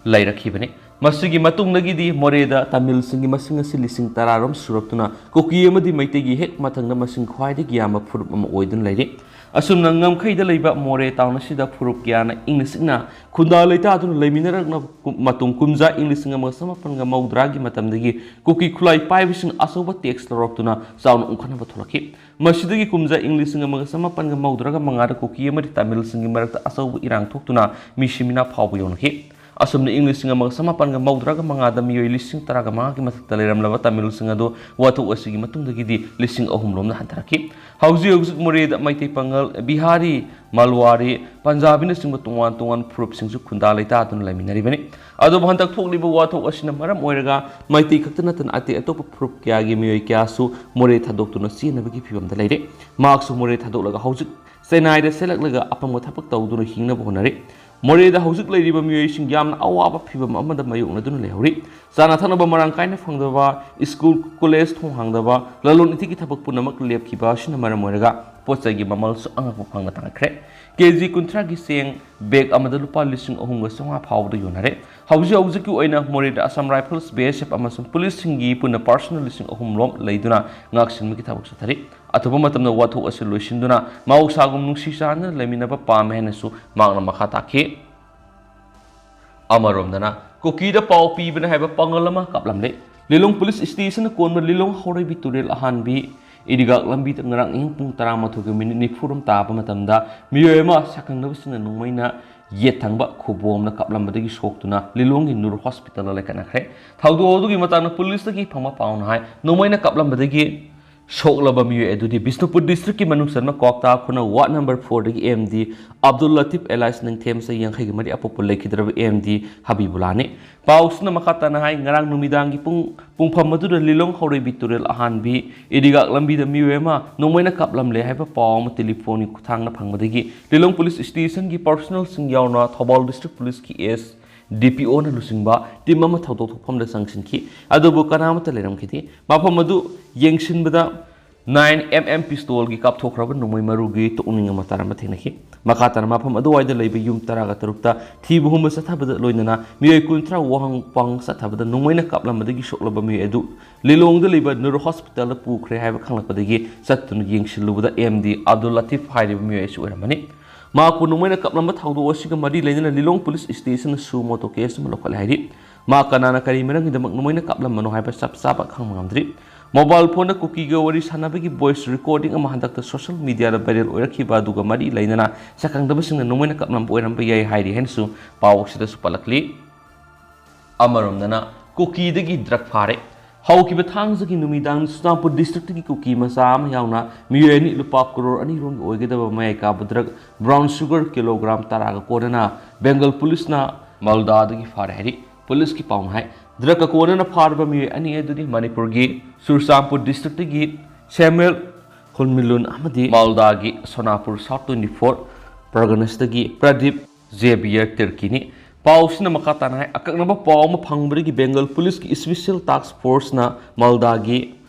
ꯂꯩꯔꯛꯈꯤꯕꯅꯤ꯫ ꯃꯁꯤꯒꯤ ꯃꯇꯨꯡꯗꯒꯤꯗꯤ ꯃꯣꯔꯦꯗ ꯇꯥꯃꯤꯜꯁꯤꯡꯒꯤ ꯃꯁꯤꯡ ꯑꯁꯤ ꯂꯤꯁꯤꯡ ꯇꯔꯥꯔꯣꯝ ꯁꯨꯔꯛꯇꯨꯅ ꯀꯨꯀꯤ ꯑꯃꯗꯤ ꯃꯩꯇꯩꯒꯤ ꯍꯦꯛ ꯃꯊꯪꯗ ꯃꯁꯤꯡ ꯈ꯭ꯋꯥꯏꯗꯒꯤ ꯌꯥꯝꯕ ꯐꯨꯔꯨꯞ ꯑꯃ ꯑꯣꯏꯗꯨꯅ ꯂꯩꯔꯤ꯫ ꯑꯁꯨꯝꯅ ꯉꯝꯈꯩꯗ ꯂꯩꯕ ꯃꯣꯔꯦ ꯇꯥꯎꯟ ꯑꯁꯤꯗ ꯐꯨꯔꯨꯞ ꯀꯌꯥꯅ ꯏꯪꯅ ꯆꯤꯛꯅ ꯈꯨꯟꯗꯥ ꯂꯩꯇꯥꯗꯨꯅ ꯂꯩꯃꯤꯟꯅꯔꯛꯅꯕ ꯀꯨꯝ-, ꯃꯇꯨꯡ ꯀꯨꯝꯖꯥ ꯏꯪ ꯂꯤꯁꯤꯡ ꯑꯃꯒ ꯆꯃꯥꯄꯟꯒ ꯃꯧꯗ꯭ꯔꯥꯒꯤ ꯃꯇꯝꯗꯒꯤ ꯀꯨꯀꯤ ꯈꯨꯠꯂꯥꯏ ꯄꯥꯏꯕꯁꯤꯡ ꯑꯆꯧꯕ ꯇꯦꯛꯁ ꯂꯧꯔꯛꯇꯨꯅ ꯆꯥꯎꯅ ꯎꯪꯈꯠꯅꯕ ꯊꯣꯛꯂꯛꯈꯤ꯫ ꯃꯁꯤꯗꯒꯤ ꯀꯨꯝꯖꯥ ꯏꯪ ꯂꯤꯁꯤꯡ ꯑꯃꯒ ꯆꯃꯥꯄꯟꯒ ꯃꯧꯗ꯭ꯔꯥꯒ ꯃꯉꯥꯗ ꯀꯨꯀꯤ ꯑꯃꯗꯤ ꯇꯥꯃꯤꯜꯁꯤꯡꯒꯤ ꯃꯔꯛꯇ ꯑꯆꯧꯕ ꯏꯔꯥꯡ ꯊꯣꯛꯇꯨꯅ ꯃꯤꯁꯤ ꯃꯤꯅꯥ ꯐꯥꯎꯕ ꯌꯧꯅꯈꯤ꯫ ꯑꯁꯨꯝꯅ ꯏꯪ ꯂꯤꯁꯤꯡ ꯑꯃꯒ ꯆꯃꯥꯄꯟꯒ ꯃꯧꯗ꯭ꯔꯥꯒ ꯃꯉꯥꯗ ꯃꯤꯑꯣꯏ ꯂꯤꯁꯤꯡ ꯇꯔꯥꯒ ꯃꯉꯥꯒꯤ ꯃꯊꯛꯇ ꯂꯩꯔꯝꯂꯕ ꯇꯥꯃꯤꯜꯁꯤꯡ ꯑꯗꯨ ꯋꯥꯊꯣꯛ ꯑꯁꯤꯒꯤ ꯃꯇꯨꯡꯗꯒꯤꯗꯤ ꯂꯤꯁꯤꯡ ꯑꯍꯨꯝ ꯔꯣꯝꯗ ꯍꯟꯊꯔꯛꯈꯤ꯫ ꯍꯧꯖꯤꯛ ꯍꯧꯖꯤꯛ ꯃꯣꯔꯦꯗ ꯃꯩꯇꯩ, ꯄꯥꯉꯜ, ꯕꯤꯍꯥꯔꯤ, ꯃꯥꯜꯋꯥꯔꯤ, ꯄꯟꯖꯥꯕꯤꯅꯆꯤꯡꯕ ꯇꯣꯉꯥꯟ ꯇꯣꯉꯥꯟꯕ ꯐꯨꯔꯨꯞꯁꯤꯡꯁꯨ ꯈꯨꯟꯗꯥ ꯂꯩꯇꯥꯗꯨꯅ ꯂꯩꯃꯤꯟꯅꯔꯤꯕꯅꯤ꯫ ꯑꯗꯨꯕꯨ ꯍꯟꯗꯛ ꯊꯣꯛꯂꯤꯕ ꯋꯥꯊꯣꯛ ꯑꯁꯤꯅ ꯃꯔꯝ ꯑꯣꯏꯔꯒ ꯃꯩꯇꯩ ꯈꯛꯇ ꯅꯠꯇꯅ ꯑꯇꯩ ꯑꯇꯣꯞꯄ ꯐꯨꯔꯨꯞ ꯀꯌꯥꯒꯤ ꯃꯤꯑꯣꯏ ꯀꯌꯥꯁꯨ ꯃꯣꯔꯦ ꯊꯥꯗꯣꯛꯇꯨꯅ ꯆꯦꯟꯅꯕꯒꯤ ꯐꯤꯕꯝꯗ ꯂꯩꯔꯦ꯫ ꯃꯍꯥꯛꯁꯨ ꯃꯣꯔꯦ ꯊꯥꯗꯣꯛꯂꯒ ꯍꯧꯖꯤꯛ ꯆꯦꯟꯅꯥꯏꯗ ꯆꯦꯜꯂꯛꯂꯒ ꯑꯄꯪꯕ ꯊꯕꯛ ꯇꯧꯗꯨꯅ ꯍꯤꯡꯅꯕ ꯍꯣꯠꯅꯔꯤ꯫ ꯃꯣꯔꯦꯗ ꯍꯧꯖꯤꯛ ꯂꯩꯔꯤꯕ ꯃꯤꯑꯣꯏꯁꯤꯡ ꯌꯥꯝꯅ ꯑꯋꯥꯕ ꯐꯤꯚꯝ ꯑꯃꯗ ꯃꯥꯌꯣꯛꯅꯗꯨꯅ ꯂꯩꯍꯧꯔꯤ꯫ ꯆꯥꯅ ꯊꯛꯅꯕ ꯃꯔꯥꯡ ꯀꯥꯏꯅ ꯐꯪꯗꯕ, ꯁ꯭ꯀꯨꯜ, ꯀꯣꯂꯦꯖ ꯊꯣꯡ ꯍꯥꯡꯗꯕ, ꯂꯂꯣꯟ ꯏꯇꯤꯛꯀꯤ ꯊꯕꯛ ꯄꯨꯝꯅꯃꯛ ꯂꯦꯞꯈꯤꯕ ꯑꯁꯤꯅ ꯃꯔꯝ ꯑꯣꯏꯔꯒ ꯄꯣꯠ ꯆꯩꯒꯤ ꯃꯃꯜꯁꯨ ꯑꯉꯛꯄ ꯐꯪꯅ ꯇꯥꯡꯈꯠꯈ꯭ꯔꯦ꯫ ꯀꯦ ꯖꯤ ꯀꯨꯟꯊ꯭ꯔꯥꯒꯤ ꯆꯦꯡ ꯕꯦꯒ ꯑꯃꯗ ꯂꯨꯄꯥ ꯂꯤꯁꯤꯡ ꯑꯍꯨꯝꯒ ꯆꯥꯝꯃꯉꯥ ꯐꯥꯎꯕꯗ ꯌꯣꯟꯅꯔꯦ꯫ ꯍꯧꯖꯤꯛ ꯍꯧꯖꯤꯛꯀꯤ ꯑꯣꯏꯅ ꯃꯣꯔꯦꯗ ꯑꯁꯥꯝ ꯔꯥꯏꯐꯜꯁ, ꯕꯤ ꯑꯦꯁ ꯑꯦꯐ ꯑꯃꯁꯨꯡ ꯄꯨꯂꯤꯁꯁꯤꯡꯒꯤ ꯄꯨꯟꯅ ꯄꯥꯔꯁꯣꯅꯦꯜ ꯂꯤꯁꯤꯡ ꯑꯍꯨꯝ ꯔꯣꯝ ꯂꯩꯗꯨꯅ ꯉꯥꯛꯁꯦꯟꯕꯒꯤ ꯊꯕꯛ ꯆꯠꯊꯔꯤ꯫ ꯑꯊꯨꯕ ꯃꯇꯝꯗ ꯋꯥꯊꯣꯛ ꯑꯁꯤ ꯂꯣꯏꯁꯤꯟꯗꯨꯅ ꯃꯍꯧꯁꯥꯒꯨꯝ ꯅꯨꯡꯁꯤ ꯆꯥꯟꯅꯅ ꯂꯩꯃꯤꯟꯅꯕ ꯄꯥꯝꯃꯦ ꯍꯥꯏꯅꯁꯨ ꯃꯍꯥꯛꯅ ꯃꯈꯥ ꯇꯥꯈꯤ꯫ ꯑꯃꯔꯣꯝꯗꯅ ꯀꯨꯀꯤꯗ ꯄꯥꯎ ꯄꯤꯕꯅ ꯍꯥꯏꯕ ꯄꯥꯉꯜ ꯑꯃ ꯀꯥꯞꯂꯝꯂꯦ꯫ ꯂꯤꯂꯣꯡ ꯄꯨꯂꯤꯁ ꯁ꯭ꯇꯦꯁꯟꯅ ꯀꯣꯟꯕ ꯂꯤꯂꯣꯡ ꯍꯧꯔꯩꯕꯤ ꯇꯨꯔꯦꯜ ꯑꯍꯥꯟꯕꯤ ꯏꯔꯤꯒꯥꯛ ꯂꯝꯕꯤꯗ ꯉꯔꯥꯡ ꯑꯍꯤꯡ ꯄꯨꯡ ꯇꯔꯥꯃꯥꯊꯣꯏꯒ ꯃꯤꯅꯤꯠ ꯅꯤꯐꯨ ꯔꯣꯝ ꯇꯥꯕ ꯃꯇꯝꯗ ꯃꯤꯑꯣꯏ ꯑꯃ ꯁꯛꯈꯪꯗꯕꯁꯤꯡꯅ ꯅꯣꯡꯃꯩꯅ ꯌꯦꯠ ꯊꯪꯕ ꯈꯨꯕꯣꯝꯅ ꯀꯥꯞꯂꯝꯕꯗꯒꯤ ꯁꯣꯛꯇꯨꯅ ꯂꯤꯂꯣꯡꯒꯤ ꯅꯨꯔ ꯍꯣꯁꯄꯤꯇꯥꯜꯗ ꯂꯥꯏꯀꯠꯅꯈ꯭ꯔꯦ꯫ ꯊꯧꯗꯣꯛ ꯑꯗꯨꯒꯤ ꯃꯇꯥꯡꯗ ꯄꯨꯂꯤꯁꯇꯒꯤ ꯐꯪꯕ ꯄꯥꯎꯅ ꯍꯥꯏ, ꯅꯣꯡꯃꯩꯅ ꯀꯥꯞꯂꯝꯕꯗꯒꯤ ꯁꯣꯛꯂꯕ ꯃꯤꯑꯣꯏ ꯑꯗꯨꯗꯤ ꯕꯤꯁꯅꯨꯄꯨꯔ ꯗꯤꯁꯇ꯭ꯔꯤꯛꯀꯤ ꯃꯅꯨꯡ ꯆꯟꯕ ꯀ꯭ꯋꯥꯛꯇꯥ ꯈꯨꯅꯧ ꯋꯥꯔꯗ ꯅꯝꯕꯔ ꯐꯣꯔꯗꯒꯤ ꯑꯦꯝ ꯗꯤ ꯑꯕꯗꯨꯜ ꯂꯇꯤꯐ ꯑꯦꯂꯥꯏꯁ ꯅꯤꯡꯊꯦꯝ, ꯆꯍꯤ ꯌꯥꯡꯈꯩꯒ ꯃꯔꯤ, ꯑꯄꯣꯛꯄ ꯂꯩꯈꯤꯗ꯭ꯔꯕ ꯑꯦꯝ ꯗꯤ ꯍꯕꯤꯕꯨꯂꯥꯅꯤ꯫ ꯄꯥꯎꯁꯤꯅ ꯃꯈꯥ ꯇꯥꯅ ꯍꯥꯏ, ꯉꯔꯥꯡ ꯅꯨꯃꯤꯗꯥꯡꯒꯤ ꯄꯨꯡ ꯄꯨꯡꯐꯝ ꯑꯗꯨꯗ ꯂꯤꯂꯣꯡ ꯍꯧꯔꯩꯕꯤ ꯇꯨꯔꯦꯜ ꯑꯍꯥꯟꯕꯤ ꯏꯔꯤꯒꯥꯛ ꯂꯝꯕꯤꯗ ꯃꯤꯑꯣꯏ ꯑꯃ ꯅꯣꯡꯃꯩꯅ ꯀꯥꯞꯂꯝꯂꯦ ꯍꯥꯏꯕ ꯄꯥꯎ ꯑꯃ ꯇꯦꯂꯤꯐꯣꯟꯒꯤ ꯈꯨꯠꯊꯥꯡꯗ ꯐꯪꯕꯗꯒꯤ ꯂꯤꯂꯣꯡ ꯄꯨꯂꯤꯁ ꯁ꯭ꯇꯦꯁꯟꯒꯤ ꯄꯥꯔꯁꯣꯅꯦꯜꯁꯤꯡ ꯌꯥꯎꯅ ꯊꯧꯕꯥꯜ ꯗꯤꯁꯇ꯭ꯔꯤꯛ ꯄꯨꯂꯤꯁꯀꯤ ꯑꯦꯁ ꯗꯤ ꯄꯤ ꯑꯣꯅ ꯂꯨꯆꯤꯡꯕ ꯇꯤꯝ ꯑꯃ ꯊꯧꯗꯣꯛ ꯊꯣꯛꯐꯝꯗ ꯆꯪꯁꯤꯟꯈꯤ꯫ ꯑꯗꯨꯕꯨ ꯀꯅꯥꯃꯠꯇ ꯂꯩꯔꯝꯈꯤꯗꯦ꯫ ꯃꯐꯝ ꯑꯗꯨ ꯌꯦꯡꯁꯤꯟꯕꯗ ꯅꯥꯏꯟ ꯑꯦꯝ ꯑꯦꯝ ꯄꯤꯁꯇꯣꯜꯒꯤ ꯀꯥꯞꯊꯣꯛꯈ꯭ꯔꯕ ꯅꯣꯡꯃꯩ ꯃꯔꯨꯒꯤ ꯇꯣꯛꯅꯤꯡ ꯑꯃ ꯇꯥꯔꯝꯕ ꯊꯦꯡꯅꯈꯤ꯫ ꯃꯈꯥ ꯇꯥꯅ ꯃꯐꯝ ꯑꯗꯨꯋꯥꯏꯗ ꯂꯩꯕ ꯌꯨꯝ ꯇꯔꯥꯒ ꯇꯔꯨꯛꯇ ꯊꯤꯕ ꯍꯨꯝꯕ ꯆꯠꯊꯕꯗ ꯂꯣꯏꯅꯅ ꯃꯤꯑꯣꯏ ꯀꯨꯟꯊ꯭ꯔꯥ ꯋꯥꯍꯪ ꯄꯥꯎꯍꯪ ꯆꯠꯊꯕꯗ ꯅꯣꯡꯃꯩꯅ ꯀꯥꯞꯂꯝꯕꯗꯒꯤ ꯁꯣꯛꯂꯕ ꯃꯤꯑꯣꯏ ꯑꯗꯨ ꯂꯤꯂꯣꯡꯗ ꯂꯩꯕ ꯅꯨꯔ ꯍꯣꯁꯄꯤꯇꯥꯜꯗ ꯄꯨꯈ꯭ꯔꯦ ꯍꯥꯏꯕ ꯈꯪꯂꯛꯄꯗꯒꯤ ꯆꯠꯇꯨꯅ ꯌꯦꯡꯁꯤꯜꯂꯨꯕꯗ ꯑꯦꯝ ꯗꯤ ꯑꯕꯗꯨꯜ ꯂꯇꯤꯐ ꯍꯥꯏꯔꯤꯕ ꯃꯤꯑꯣꯏ ꯑꯁꯤ ꯑꯣꯏꯔꯝꯕꯅꯤ꯫ ꯃꯍꯥꯛꯄꯨ ꯅꯣꯡꯃꯩꯅ ꯀꯥꯞꯂꯝꯕ ꯊꯧꯗꯣꯛ ꯑꯁꯤꯒ ꯃꯔꯤ ꯂꯩꯅꯅ ꯂꯤꯂꯣꯡ ꯄꯨꯂꯤꯁ ꯁ꯭ꯇꯦꯁꯟꯅ ꯁꯨ ꯃꯣꯇꯣ ꯀꯦꯁ ꯑꯃ ꯂꯧꯈꯠꯂꯦ ꯍꯥꯏꯔꯤ꯫ ꯃꯍꯥꯛ ꯀꯅꯥꯅ ꯀꯔꯤ ꯃꯔꯝꯒꯤꯗꯃꯛ ꯅꯣꯡꯃꯩꯅ ꯀꯥꯞꯂꯝꯕꯅꯣ ꯍꯥꯏꯕ ꯆꯞ ꯆꯥꯕ ꯈꯪꯕ ꯉꯝꯗ꯭ꯔꯤ꯫ ꯃꯣꯕꯥꯏꯜ ꯐꯣꯟꯗ ꯀꯨꯀꯤꯒ ꯋꯥꯔꯤ ꯁꯥꯟꯅꯕꯒꯤ ꯚꯣꯏꯁ ꯔꯦꯀꯣꯔꯗꯤꯡ ꯑꯃ ꯍꯟꯗꯛꯇ ꯁꯣꯁꯤꯌꯦꯜ ꯃꯤꯗꯤꯌꯥꯗ ꯚꯥꯏꯔꯦꯜ ꯑꯣꯏꯔꯛꯈꯤꯕ ꯑꯗꯨꯒ ꯃꯔꯤ ꯂꯩꯅꯅ ꯁꯛꯈꯪꯗꯕꯁꯤꯡꯅ ꯅꯣꯡꯃꯩꯅ ꯀꯥꯞꯂꯝꯕ ꯑꯣꯏꯔꯝꯕ ꯌꯥꯏ ꯍꯥꯏꯔꯤ ꯍꯥꯏꯅꯁꯨ ꯄꯥꯎ ꯑꯁꯤꯗꯁꯨ ꯄꯜꯂꯛꯂꯤ꯫ ꯑꯃꯔꯣꯝꯗꯅ ꯀꯨꯀꯤꯗꯒꯤ ꯗ꯭ꯔꯒ ꯐꯥꯔꯦ꯫ ꯍꯧꯈꯤꯕ ꯊꯥꯡꯖꯒꯤ ꯅꯨꯃꯤꯗꯥꯡ ꯆꯨꯔꯆꯥꯟꯄꯨꯔ ꯗꯤꯁꯇ꯭ꯔꯤꯛꯇꯒꯤ ꯀꯨꯀꯤ ꯃꯆꯥ ꯑꯃ ꯌꯥꯎꯅ ꯃꯤꯑꯣꯏ ꯑꯅꯤ ꯂꯨꯄꯥ ꯀ꯭ꯔꯣꯔ ꯑꯅꯤ ꯔꯣꯝꯒꯤ ꯑꯣꯏꯒꯗꯕ ꯃꯌꯥꯏ ꯀꯥꯕ ꯗ꯭ꯔꯒ ꯕ꯭ꯔꯥꯎꯟ ꯁꯨꯒꯔ ꯀꯤꯂꯣꯒ꯭ꯔꯥꯝ ꯇꯔꯥꯒ ꯀꯣꯟꯅꯅ ꯕꯦꯡꯒꯜ ꯄꯨꯂꯤꯁꯅ ꯃꯜꯗꯥꯗꯒꯤ ꯐꯥꯔꯦ ꯍꯥꯏꯔꯤ꯫ ꯄꯨꯂꯤꯁꯀꯤ ꯄꯥꯎꯅ ꯍꯥꯏ, ꯗ꯭ꯔꯒ ꯀꯣꯟꯅꯅ ꯐꯥꯔꯕ ꯃꯤꯑꯣꯏ ꯑꯅꯤ ꯑꯗꯨꯗꯤ ꯃꯅꯤꯄꯨꯔꯒꯤ ꯆꯨꯔꯆꯥꯟꯄꯨꯔ ꯗꯤꯁꯇ꯭ꯔꯤꯛꯇꯒꯤ ꯁꯦꯃꯨꯑꯦꯜ ꯈꯨꯟꯃꯤꯂꯨꯟ ꯑꯃꯗꯤ ꯃꯥꯜꯗꯥꯒꯤ ꯁꯣꯅꯥꯄꯨꯔ ꯁꯥꯎꯠ ꯇ꯭ꯋꯦꯟꯇꯤ ꯐꯣꯔ ꯄꯔꯒꯅꯁꯇꯒꯤ ꯄ꯭ꯔꯗꯤꯞ ꯖꯦꯕꯤꯌꯔ ꯇꯤꯔꯀꯤꯅꯤ꯫ ꯄꯥꯎꯁꯤꯅ ꯃꯈꯥ ꯇꯥꯅ ꯍꯥꯏ, ꯑꯀꯛꯅꯕ ꯄꯥꯎ ꯑꯃ ꯐꯪꯕꯗꯒꯤ ꯕꯦꯡꯒꯜ ꯄꯨꯂꯤꯁꯀꯤ ꯏꯁꯄꯤꯁꯦꯜ ꯇꯥꯛꯁ ꯐꯣꯔꯁꯅ ꯃꯥꯜꯗꯥꯒꯤ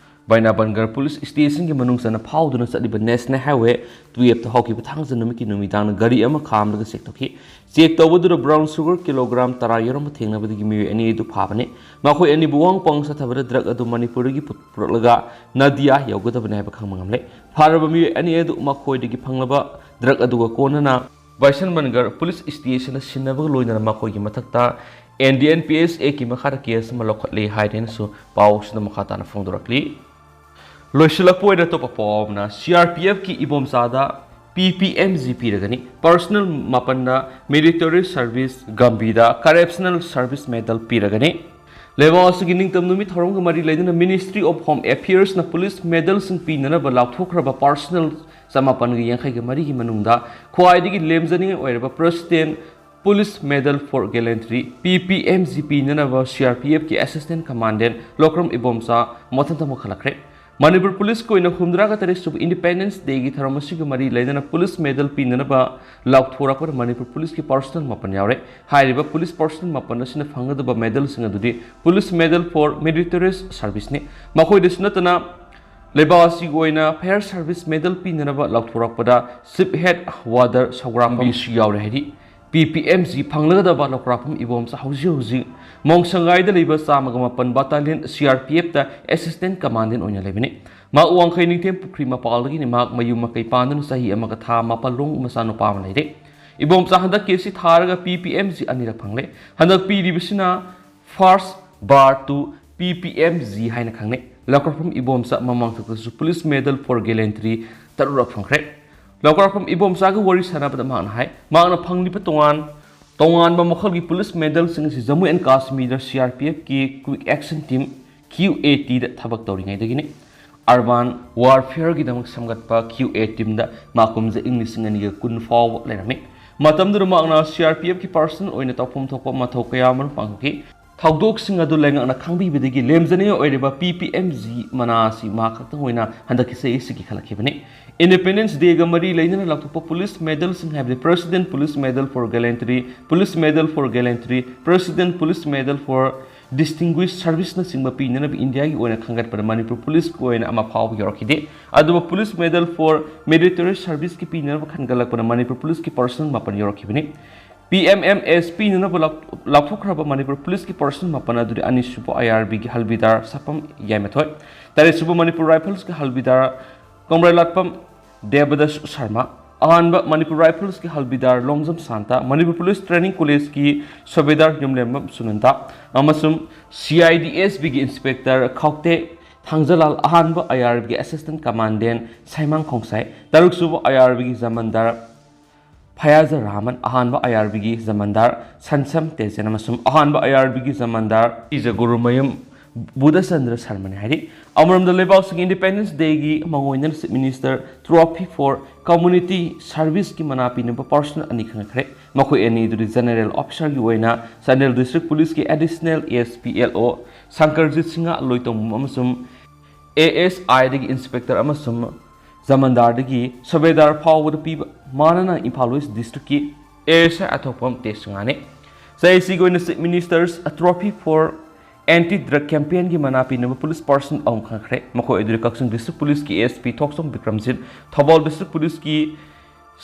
ꯕꯥꯏꯅꯥꯕꯟꯒꯔ ꯄꯨꯂꯤꯁ ꯁ꯭ꯇꯦꯁꯟꯒꯤ ꯃꯅꯨꯡ ꯆꯟꯅ ꯐꯥꯎꯗꯨꯅ ꯆꯠꯂꯤꯕ ꯅꯦꯁꯅꯦꯜ ꯍꯥꯏꯋꯦ ꯇꯨꯌꯦꯜꯞꯇ ꯍꯧꯈꯤꯕ ꯊꯥꯡꯖ ꯅꯨꯃꯤꯠꯀꯤ ꯅꯨꯃꯤꯗꯥꯡꯗ ꯒꯥꯔꯤ ꯑꯃ ꯈꯥꯝꯂꯒ ꯆꯦꯛ ꯇꯧꯈꯤ꯫ ꯆꯦꯛ ꯇꯧꯕꯗꯨꯗ ꯕ꯭ꯔꯥꯎꯟ ꯁꯨꯒꯔ ꯀꯤꯂꯣꯒ꯭ꯔꯥꯝ ꯇꯔꯥ ꯌꯧꯔꯝꯕ ꯊꯦꯡꯅꯕꯗꯒꯤ ꯃꯤꯑꯣꯏ ꯑꯅꯤ ꯑꯗꯨ ꯐꯥꯕꯅꯤ꯫ ꯃꯈꯣꯏ ꯑꯅꯤꯕꯨ ꯋꯥꯍꯪ ꯄꯥꯎꯍꯪ ꯆꯠꯊꯕꯗ ꯗ꯭ꯔꯒ ꯑꯗꯨ ꯃꯅꯤꯄꯨꯔꯗꯒꯤ ꯄꯨ-, ꯄꯨꯔꯛꯂꯒ ꯅꯗꯤꯌꯥ ꯌꯧꯒꯗꯕꯅꯤ ꯍꯥꯏꯕ ꯈꯪꯕ ꯉꯝꯂꯦ꯫ ꯐꯥꯔꯕ ꯃꯤꯑꯣꯏ ꯑꯅꯤ ꯑꯗꯨ ꯃꯈꯣꯏꯗꯒꯤ ꯐꯪꯂꯕ ꯗ꯭ꯔꯒ ꯑꯗꯨꯒ ꯀꯣꯟꯅꯅ ꯕꯥꯏꯁꯟꯃꯟꯒꯔ ꯄꯨꯂꯤꯁ ꯁ꯭ꯇꯦꯁꯟꯗ ꯁꯤꯟꯅꯕꯒ ꯂꯣꯏꯅꯅ ꯃꯈꯣꯏꯒꯤ ꯃꯊꯛꯇ N D N P S ꯑꯦꯛꯀꯤ ꯃꯈꯥꯗ ꯀꯦꯁ ꯑꯃ ꯂꯧꯈꯠꯂꯦ ꯍꯥꯏꯔꯦꯅꯁꯨ ꯄꯥꯎꯁꯤꯗ ꯃꯈꯥ ꯇꯥꯅ ꯐꯣꯡꯗꯣꯔꯛꯂꯤ꯫ ꯂꯣꯏꯁꯤꯜꯂꯛꯄ ꯑꯣꯏꯅ ꯑꯇꯣꯞꯄ ꯄꯥꯎ ꯑꯃꯅ, ꯁꯤ ꯑꯥꯔ ꯄꯤ ꯑꯦꯐꯀꯤ ꯏꯕꯣꯝꯆꯥꯗ ꯄꯤ ꯄꯤ ꯑꯦꯝ ꯖꯤ ꯄꯤꯔꯒꯅꯤ, ꯄꯔꯁꯅꯦꯜ ꯃꯥꯄꯟꯗ ꯃꯤꯂꯤꯇꯔꯤ ꯁꯔꯚꯤꯁ, ꯒꯝꯚꯤꯔꯗ ꯀꯔꯦꯞꯁꯅꯦꯜ ꯁꯔꯚꯤꯁ ꯃꯦꯗꯜ ꯄꯤꯔꯒꯅꯤ꯫ ꯂꯩꯕꯥꯛ ꯑꯁꯤꯒꯤ ꯅꯤꯡꯇꯝ ꯅꯨꯃꯤꯠ ꯊꯧꯔꯝꯒ ꯃꯔꯤ ꯂꯩꯅꯅ Ministry of Home Affairsꯅ police medalꯁꯤꯡ ꯄꯤꯅꯅꯕ ꯂꯥꯎꯊꯣꯛꯈ꯭ꯔꯕ personal ꯆꯃꯥꯄꯟꯒ ꯌꯥꯡꯈꯩꯒ ꯃꯔꯤꯒꯤ ꯃꯅꯨꯡꯗ ꯈ꯭ꯋꯥꯏꯗꯒꯤ ꯂꯦꯝꯖꯅꯤꯡꯉꯥꯏ ꯑꯣꯏꯔꯕ President Police Medal for Gallantry, P P M G, ꯄꯤꯅꯅꯕ C R P Fꯀꯤ Assistant Commandant ꯂꯧꯀ꯭ꯔꯝ Ibomcha ꯃꯊꯟꯇ ꯃꯨꯛꯈꯠꯂꯛꯈ꯭ꯔꯦ꯫ ꯃꯅꯤꯄꯨꯔ ꯄꯨꯂꯤꯁꯀꯤ ꯑꯣꯏꯅ ꯍꯨꯝꯗ꯭ꯔꯥꯒ ꯇꯔꯦꯠ ꯁꯨꯕ Independence Dayꯒꯤ ꯊꯧꯔꯝ ꯑꯁꯤꯒ ꯃꯔꯤ ꯂꯩꯅꯅ police medal ꯄꯤꯅꯅꯕ ꯂꯥꯎꯊꯣꯔꯛꯄꯗ ꯃꯅꯤꯄꯨꯔ ꯄꯨꯂꯤꯁꯀꯤ personnel ꯃꯥꯄꯟ ꯌꯥꯎꯔꯦ꯫ ꯍꯥꯏꯔꯤꯕ police personnel ꯃꯥꯄꯟ ꯑꯁꯤꯅ ꯐꯪꯒꯗꯕ medalꯁꯤꯡ ꯑꯗꯨꯗꯤ Police Medal for Meritorious Serviceꯅꯤ꯫ ꯃꯈꯣꯏꯗꯁꯨ ꯅꯠꯇꯅ ꯂꯩꯕꯥꯛ ꯑꯁꯤꯒꯤ ꯑꯣꯏꯅ Fire Service Medal ꯄꯤꯅꯅꯕ ꯂꯥꯎꯊꯣꯔꯛꯄꯗ Chief Head Warder ꯁꯧꯒ꯭ꯔꯥꯛꯄꯝꯕꯤꯁꯨ ꯌꯥꯎꯔꯦ ꯍꯥꯏꯔꯤ꯫ P P M G ꯐꯪꯂꯒꯗꯕ ꯂꯧꯀ꯭ꯔꯥꯛꯄꯝ Ibomcha ꯍꯧꯖꯤꯛ ꯍꯧꯖꯤꯛ ꯃꯣꯡꯁꯪꯒꯥꯏꯗ ꯂꯩꯕ ꯆꯥꯝꯃꯒ ꯃꯥꯄꯟ Battalion C R P Fꯇ Assistant Commandant ꯑꯣꯏꯅ ꯂꯩꯕꯅꯤ꯫ ꯃꯍꯥꯛ ꯋꯥꯡꯈꯩ ꯅꯤꯡꯊꯦꯝ ꯄꯨꯈ꯭ꯔꯤ ꯃꯄꯥꯜꯗꯒꯤꯅꯤ꯫ ꯃꯍꯥꯛ ꯃꯌꯨꯝ ꯃꯀꯩ ꯄꯥꯟꯗꯨꯅ ꯆꯍꯤ ꯑꯃꯒ ꯊꯥ ꯃꯥꯄꯜ ꯂꯣꯝ ꯃꯆꯥꯅꯨꯄꯥ ꯑꯃ ꯂꯩꯔꯦ꯫ ꯏꯕꯣꯝꯆꯥ ꯍꯟꯗꯛꯀꯤ ꯑꯁꯤ ꯊꯥꯔꯒ P P M G ꯑꯅꯤꯔꯛ ꯐꯪꯂꯦ꯫ ꯍꯟꯗꯛ ꯄꯤꯔꯤꯕꯁꯤꯅ First Bar to P P M G ꯍꯥꯏꯅ ꯈꯪꯅꯩ꯫ ꯂꯧꯀ꯭ꯔꯥꯛꯄꯝ Ibomcha ꯃꯃꯥꯡꯊꯛꯇꯁꯨ Police Medal for Gallantry ꯇꯔꯨꯛꯔꯛ ꯐꯪꯈ꯭ꯔꯦ꯫ ꯂꯧꯀ꯭ꯔꯥꯛꯄꯝ ꯏꯕꯣꯝꯆꯥꯒ ꯋꯥꯔꯤ ꯁꯥꯟꯅꯕꯗ ꯃꯍꯥꯛꯅ ꯍꯥꯏ, ꯃꯍꯥꯛꯅ ꯐꯪꯂꯤꯕ ꯇꯣꯉꯥꯟ ꯇꯣꯉꯥꯟꯕ ꯃꯈꯜꯒꯤ police medalꯁꯤꯡ ꯑꯁꯤ Jammu and Kashmirꯗ C R P Fꯀꯤ Quick Action Team, Q A Tꯗ ꯊꯕꯛ ꯇꯧꯔꯤꯉꯩꯗꯒꯤꯅꯤ꯫ Urban Warfareꯒꯤꯗꯃꯛ ꯁꯦꯝꯒꯠꯄ Q A Teamꯗ ꯃꯍꯥꯛ ꯀꯨꯝꯖꯥ ꯏꯪ ꯂꯤꯁꯤꯡ ꯑꯅꯤꯒ ꯀꯨꯟ ꯐꯥꯎꯕ ꯂꯩꯔꯝꯃꯤ꯫ ꯃꯇꯝꯗꯨꯗ ꯃꯍꯥꯛꯅ C R P Fꯀꯤ personnel ꯑꯣꯏꯅ ꯇꯧꯐꯝ ꯊꯣꯛꯄ ꯃꯊꯧ ꯀꯌꯥ ꯑꯃꯔꯣꯝ ꯄꯥꯡꯊꯣꯛꯈꯤ꯫ ꯊꯧꯗꯣꯛꯁꯤꯡ ꯑꯗꯨ ꯂꯩꯉꯥꯛꯅ ꯈꯪꯕꯤꯕꯗꯒꯤ ꯂꯦꯝꯖꯅꯤꯡꯉꯥꯏ ꯑꯣꯏꯔꯤꯕ P P M G ꯃꯅꯥ ꯑꯁꯤ ꯃꯍꯥꯛ ꯈꯛꯇꯪ ꯑꯣꯏꯅ ꯍꯟꯗꯛꯀꯤ ꯆꯍꯤ ꯑꯁꯤꯒꯤ ꯈꯜꯂꯛꯈꯤꯕꯅꯤ꯫ Independence Dayꯒ ꯃꯔꯤ ꯂꯩꯅꯅ ꯂꯥꯎꯊꯣꯛꯄ police medalꯁꯤꯡ ꯍꯥꯏꯕꯗꯤ President Police Medal for Gallantry, Police Medal for Gallantry, President Police Medal for Distinguished Serviceꯅꯆꯤꯡꯕ ꯄꯤꯅꯅꯕ ꯏꯟꯗꯤꯌꯥꯒꯤ ꯑꯣꯏꯅ ꯈꯟꯒꯠꯄꯗ ꯃꯅꯤꯄꯨꯔ ꯄꯨꯂꯤꯁꯀꯤ ꯑꯣꯏꯅ ꯑꯃ ꯐꯥꯎꯕ ꯌꯧꯔꯛꯈꯤꯗꯦ꯫ ꯑꯗꯨꯕꯨ Police Medal for Meritorious Serviceꯀꯤ ꯄꯤꯅꯅꯕ ꯈꯟꯒꯠꯂꯛꯄꯗ Manipur ꯄꯨꯂꯤꯁꯀꯤ personnel ꯃꯥꯄꯟ ꯌꯧꯔꯛꯈꯤꯕꯅꯤ꯫ P M M S ꯄꯤꯅꯅꯕ ꯂꯥꯎ-, ꯂꯥꯎꯊꯣꯛꯈ꯭ꯔꯕ ꯃꯅꯤꯄꯨꯔ ꯄꯨꯂꯤꯁꯀꯤ personnel ꯃꯥꯄꯟ ꯑꯗꯨꯗꯤ ꯑꯅꯤꯁꯨꯕ I R Bꯒꯤ ꯍꯜꯕꯤꯗꯥꯔ ꯁꯥꯄꯝ ꯌꯥꯏꯃꯊꯣꯏ, ꯇꯔꯦꯠꯁꯨꯕ ꯃꯅꯤꯄꯨꯔ ꯔꯥꯏꯐꯜꯁꯀꯤ ꯍꯜꯕꯤꯗꯥꯔ ꯀꯣꯡꯕ꯭ꯔꯩꯂꯥꯠꯄꯝ ꯗꯦꯕꯗꯥꯁ ꯁꯔꯃ, ꯑꯍꯥꯟꯕ ꯃꯅꯤꯄꯨꯔ ꯔꯥꯏꯐꯜꯁꯀꯤ ꯍꯜꯕꯤꯗꯥꯔ ꯂꯣꯡꯖꯝ ꯁꯥꯟꯇ, ꯃꯅꯤꯄꯨꯔ ꯄꯨꯂꯤꯁ ꯇ꯭ꯔꯦꯅꯤꯡ ꯀꯣꯂꯦꯖꯀꯤ ꯁꯨꯕꯦꯗꯥꯔ ꯌꯨꯝꯂꯦꯝꯕꯝ ꯁꯨꯅꯟꯗ ꯑꯃꯁꯨꯡ C I D S Bꯒꯤ ꯏꯟꯁꯄꯦꯛꯇꯔ ꯈꯥꯎꯇꯦ ꯊꯥꯡꯖꯂꯥꯜ, ꯑꯍꯥꯟꯕ I R Bꯒꯤ ꯑꯦꯁꯤꯁꯇꯦꯟ ꯀꯃꯥꯟꯗꯦꯟ ꯁꯥꯏꯃꯥꯡ ꯈꯣꯡꯁꯥꯏ, ꯇꯔꯨꯛꯁꯨꯕ I R Bꯒꯤ ꯖꯃꯟꯗꯥꯔ ꯐꯌꯥꯖ ꯔꯍꯃꯟ, ꯑꯍꯥꯟꯕ ꯑꯥꯏ ꯑꯥꯔ ꯕꯤꯒꯤ ꯖꯃꯥꯟꯗꯥꯔ ꯁꯟꯁꯝ ꯇꯦꯖꯟ ꯑꯃꯁꯨꯡ ꯑꯍꯥꯟꯕ ꯑꯥꯏ ꯑꯥꯔ ꯕꯤꯒꯤ ꯖꯃꯥꯟꯗꯥꯔ ꯏꯖꯒꯨꯔꯨꯃꯌꯨꯝ ꯕꯨꯙꯆꯟꯗ꯭ꯔ ꯁꯔꯃꯅꯤ ꯍꯥꯏꯔꯤ꯫ ꯑꯃꯔꯣꯝꯗ, ꯂꯩꯕꯥꯛꯁꯤꯒꯤ ꯏꯟꯗꯤꯄꯦꯟꯗꯦꯟꯁ ꯗꯦꯒꯤ ꯃꯥꯡꯑꯣꯏꯅꯅ chief minister trophy four community ꯁꯔꯚꯤꯁꯀꯤ ꯃꯅꯥ ꯄꯤꯅꯕ ꯄꯥꯔꯁꯟ ꯑꯅꯤ ꯈꯟꯒꯠꯈ꯭ꯔꯦ꯫ ꯃꯈꯣꯏ ꯑꯅꯤ ꯑꯗꯨꯗꯤ ꯖꯦꯅꯔꯦꯜ ꯑꯣꯐꯤꯁꯥꯔꯒꯤ ꯑꯣꯏꯅ ꯆꯥꯟꯗꯦꯜ ꯗꯤꯁꯇ꯭ꯔꯤꯛ ꯄꯨꯂꯤꯁꯀꯤ ꯑꯦꯗꯤꯁꯅꯦꯜ ꯑꯦꯁ ꯄꯤ ꯑꯦꯜ ꯑꯣ ꯁꯪꯀꯔꯖꯤꯠ ꯁꯤꯡꯍ ꯂꯣꯏꯇꯣꯡꯕꯝ ꯑꯃꯁꯨꯡ ꯑꯦ ꯑꯦꯁ ꯑꯥꯏꯗꯒꯤ ꯏꯟꯁꯄꯦꯛꯇꯔ ꯑꯃꯁꯨꯡ ꯖꯃꯥꯟꯗꯥꯔꯗꯒꯤ ꯁꯨꯕꯦꯗꯥꯔ ꯐꯥꯎꯕꯗ ꯄꯤꯕ ꯃꯥꯅꯅ ꯏꯝꯐꯥꯜ ꯋꯦꯁ ꯗꯤꯁꯇ꯭ꯔꯤꯛꯀꯤ ꯑꯦ ꯑꯦꯁ ꯑꯥꯏ ꯑꯊꯣꯛꯄꯝ ꯇꯦꯖ ꯁꯤꯡꯍꯅꯤ꯫ ꯆꯍꯤꯁꯤꯒꯤ ꯑꯣꯏꯅ chief minister's trophy for anti drug ꯀꯦꯝꯄꯦꯟꯒꯤ ꯃꯅꯥ ꯄꯤꯅꯕ ꯄꯨꯂꯤꯁ ꯄꯥꯔꯁꯟ ꯑꯍꯨꯝ ꯈꯟꯈ꯭ꯔꯦ꯫ ꯃꯈꯣꯏ ꯑꯗꯨꯗꯤ ꯀꯛꯆꯤꯡ ꯗꯤꯁꯇ꯭ꯔꯤꯛ ꯄꯨꯂꯤꯁꯀꯤ ꯑꯦꯁ ꯄꯤ ꯊꯣꯛꯆꯣꯝ ꯕꯤꯀ꯭ꯔꯝꯖꯤꯠ, ꯊꯧꯕꯥꯜ ꯗꯤꯁꯇ꯭ꯔꯤꯛ ꯄꯨꯂꯤꯁꯀꯤ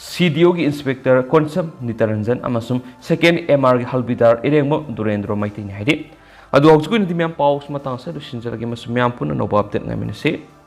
ꯁꯤ ꯗꯤ ꯑꯣꯒꯤ ꯏꯟꯁꯄꯦꯛꯇꯔ ꯀꯣꯟꯁꯝ ꯅꯤꯇꯔꯟꯖꯟ ꯑꯃꯁꯨꯡ ꯁꯦꯀꯦꯟ ꯑꯦꯝ ꯑꯥꯔꯒꯤ ꯍꯜꯕꯤꯗꯥꯔ ꯏꯔꯦꯡꯕꯝ ꯗꯨꯔꯦꯟꯗ꯭ꯔꯣ ꯃꯩꯇꯩꯅꯤ ꯍꯥꯏꯔꯤ꯫ ꯑꯗꯨ ꯍꯧꯖꯤꯛꯀꯤ ꯑꯣꯏꯅꯗꯤ ꯃꯌꯥꯝ ꯄꯥꯎꯁꯤ ꯃꯇꯥꯡ ꯑꯁꯤꯗ ꯂꯣꯏꯁꯤꯟꯖꯔꯒꯦ ꯑꯃꯁꯨꯡ ꯃꯌꯥꯝ ꯄꯨꯟꯅ ꯑꯅꯧꯕ ꯑꯞꯗꯦꯠ ꯉꯥꯏꯃꯤꯟꯅꯁꯤ꯫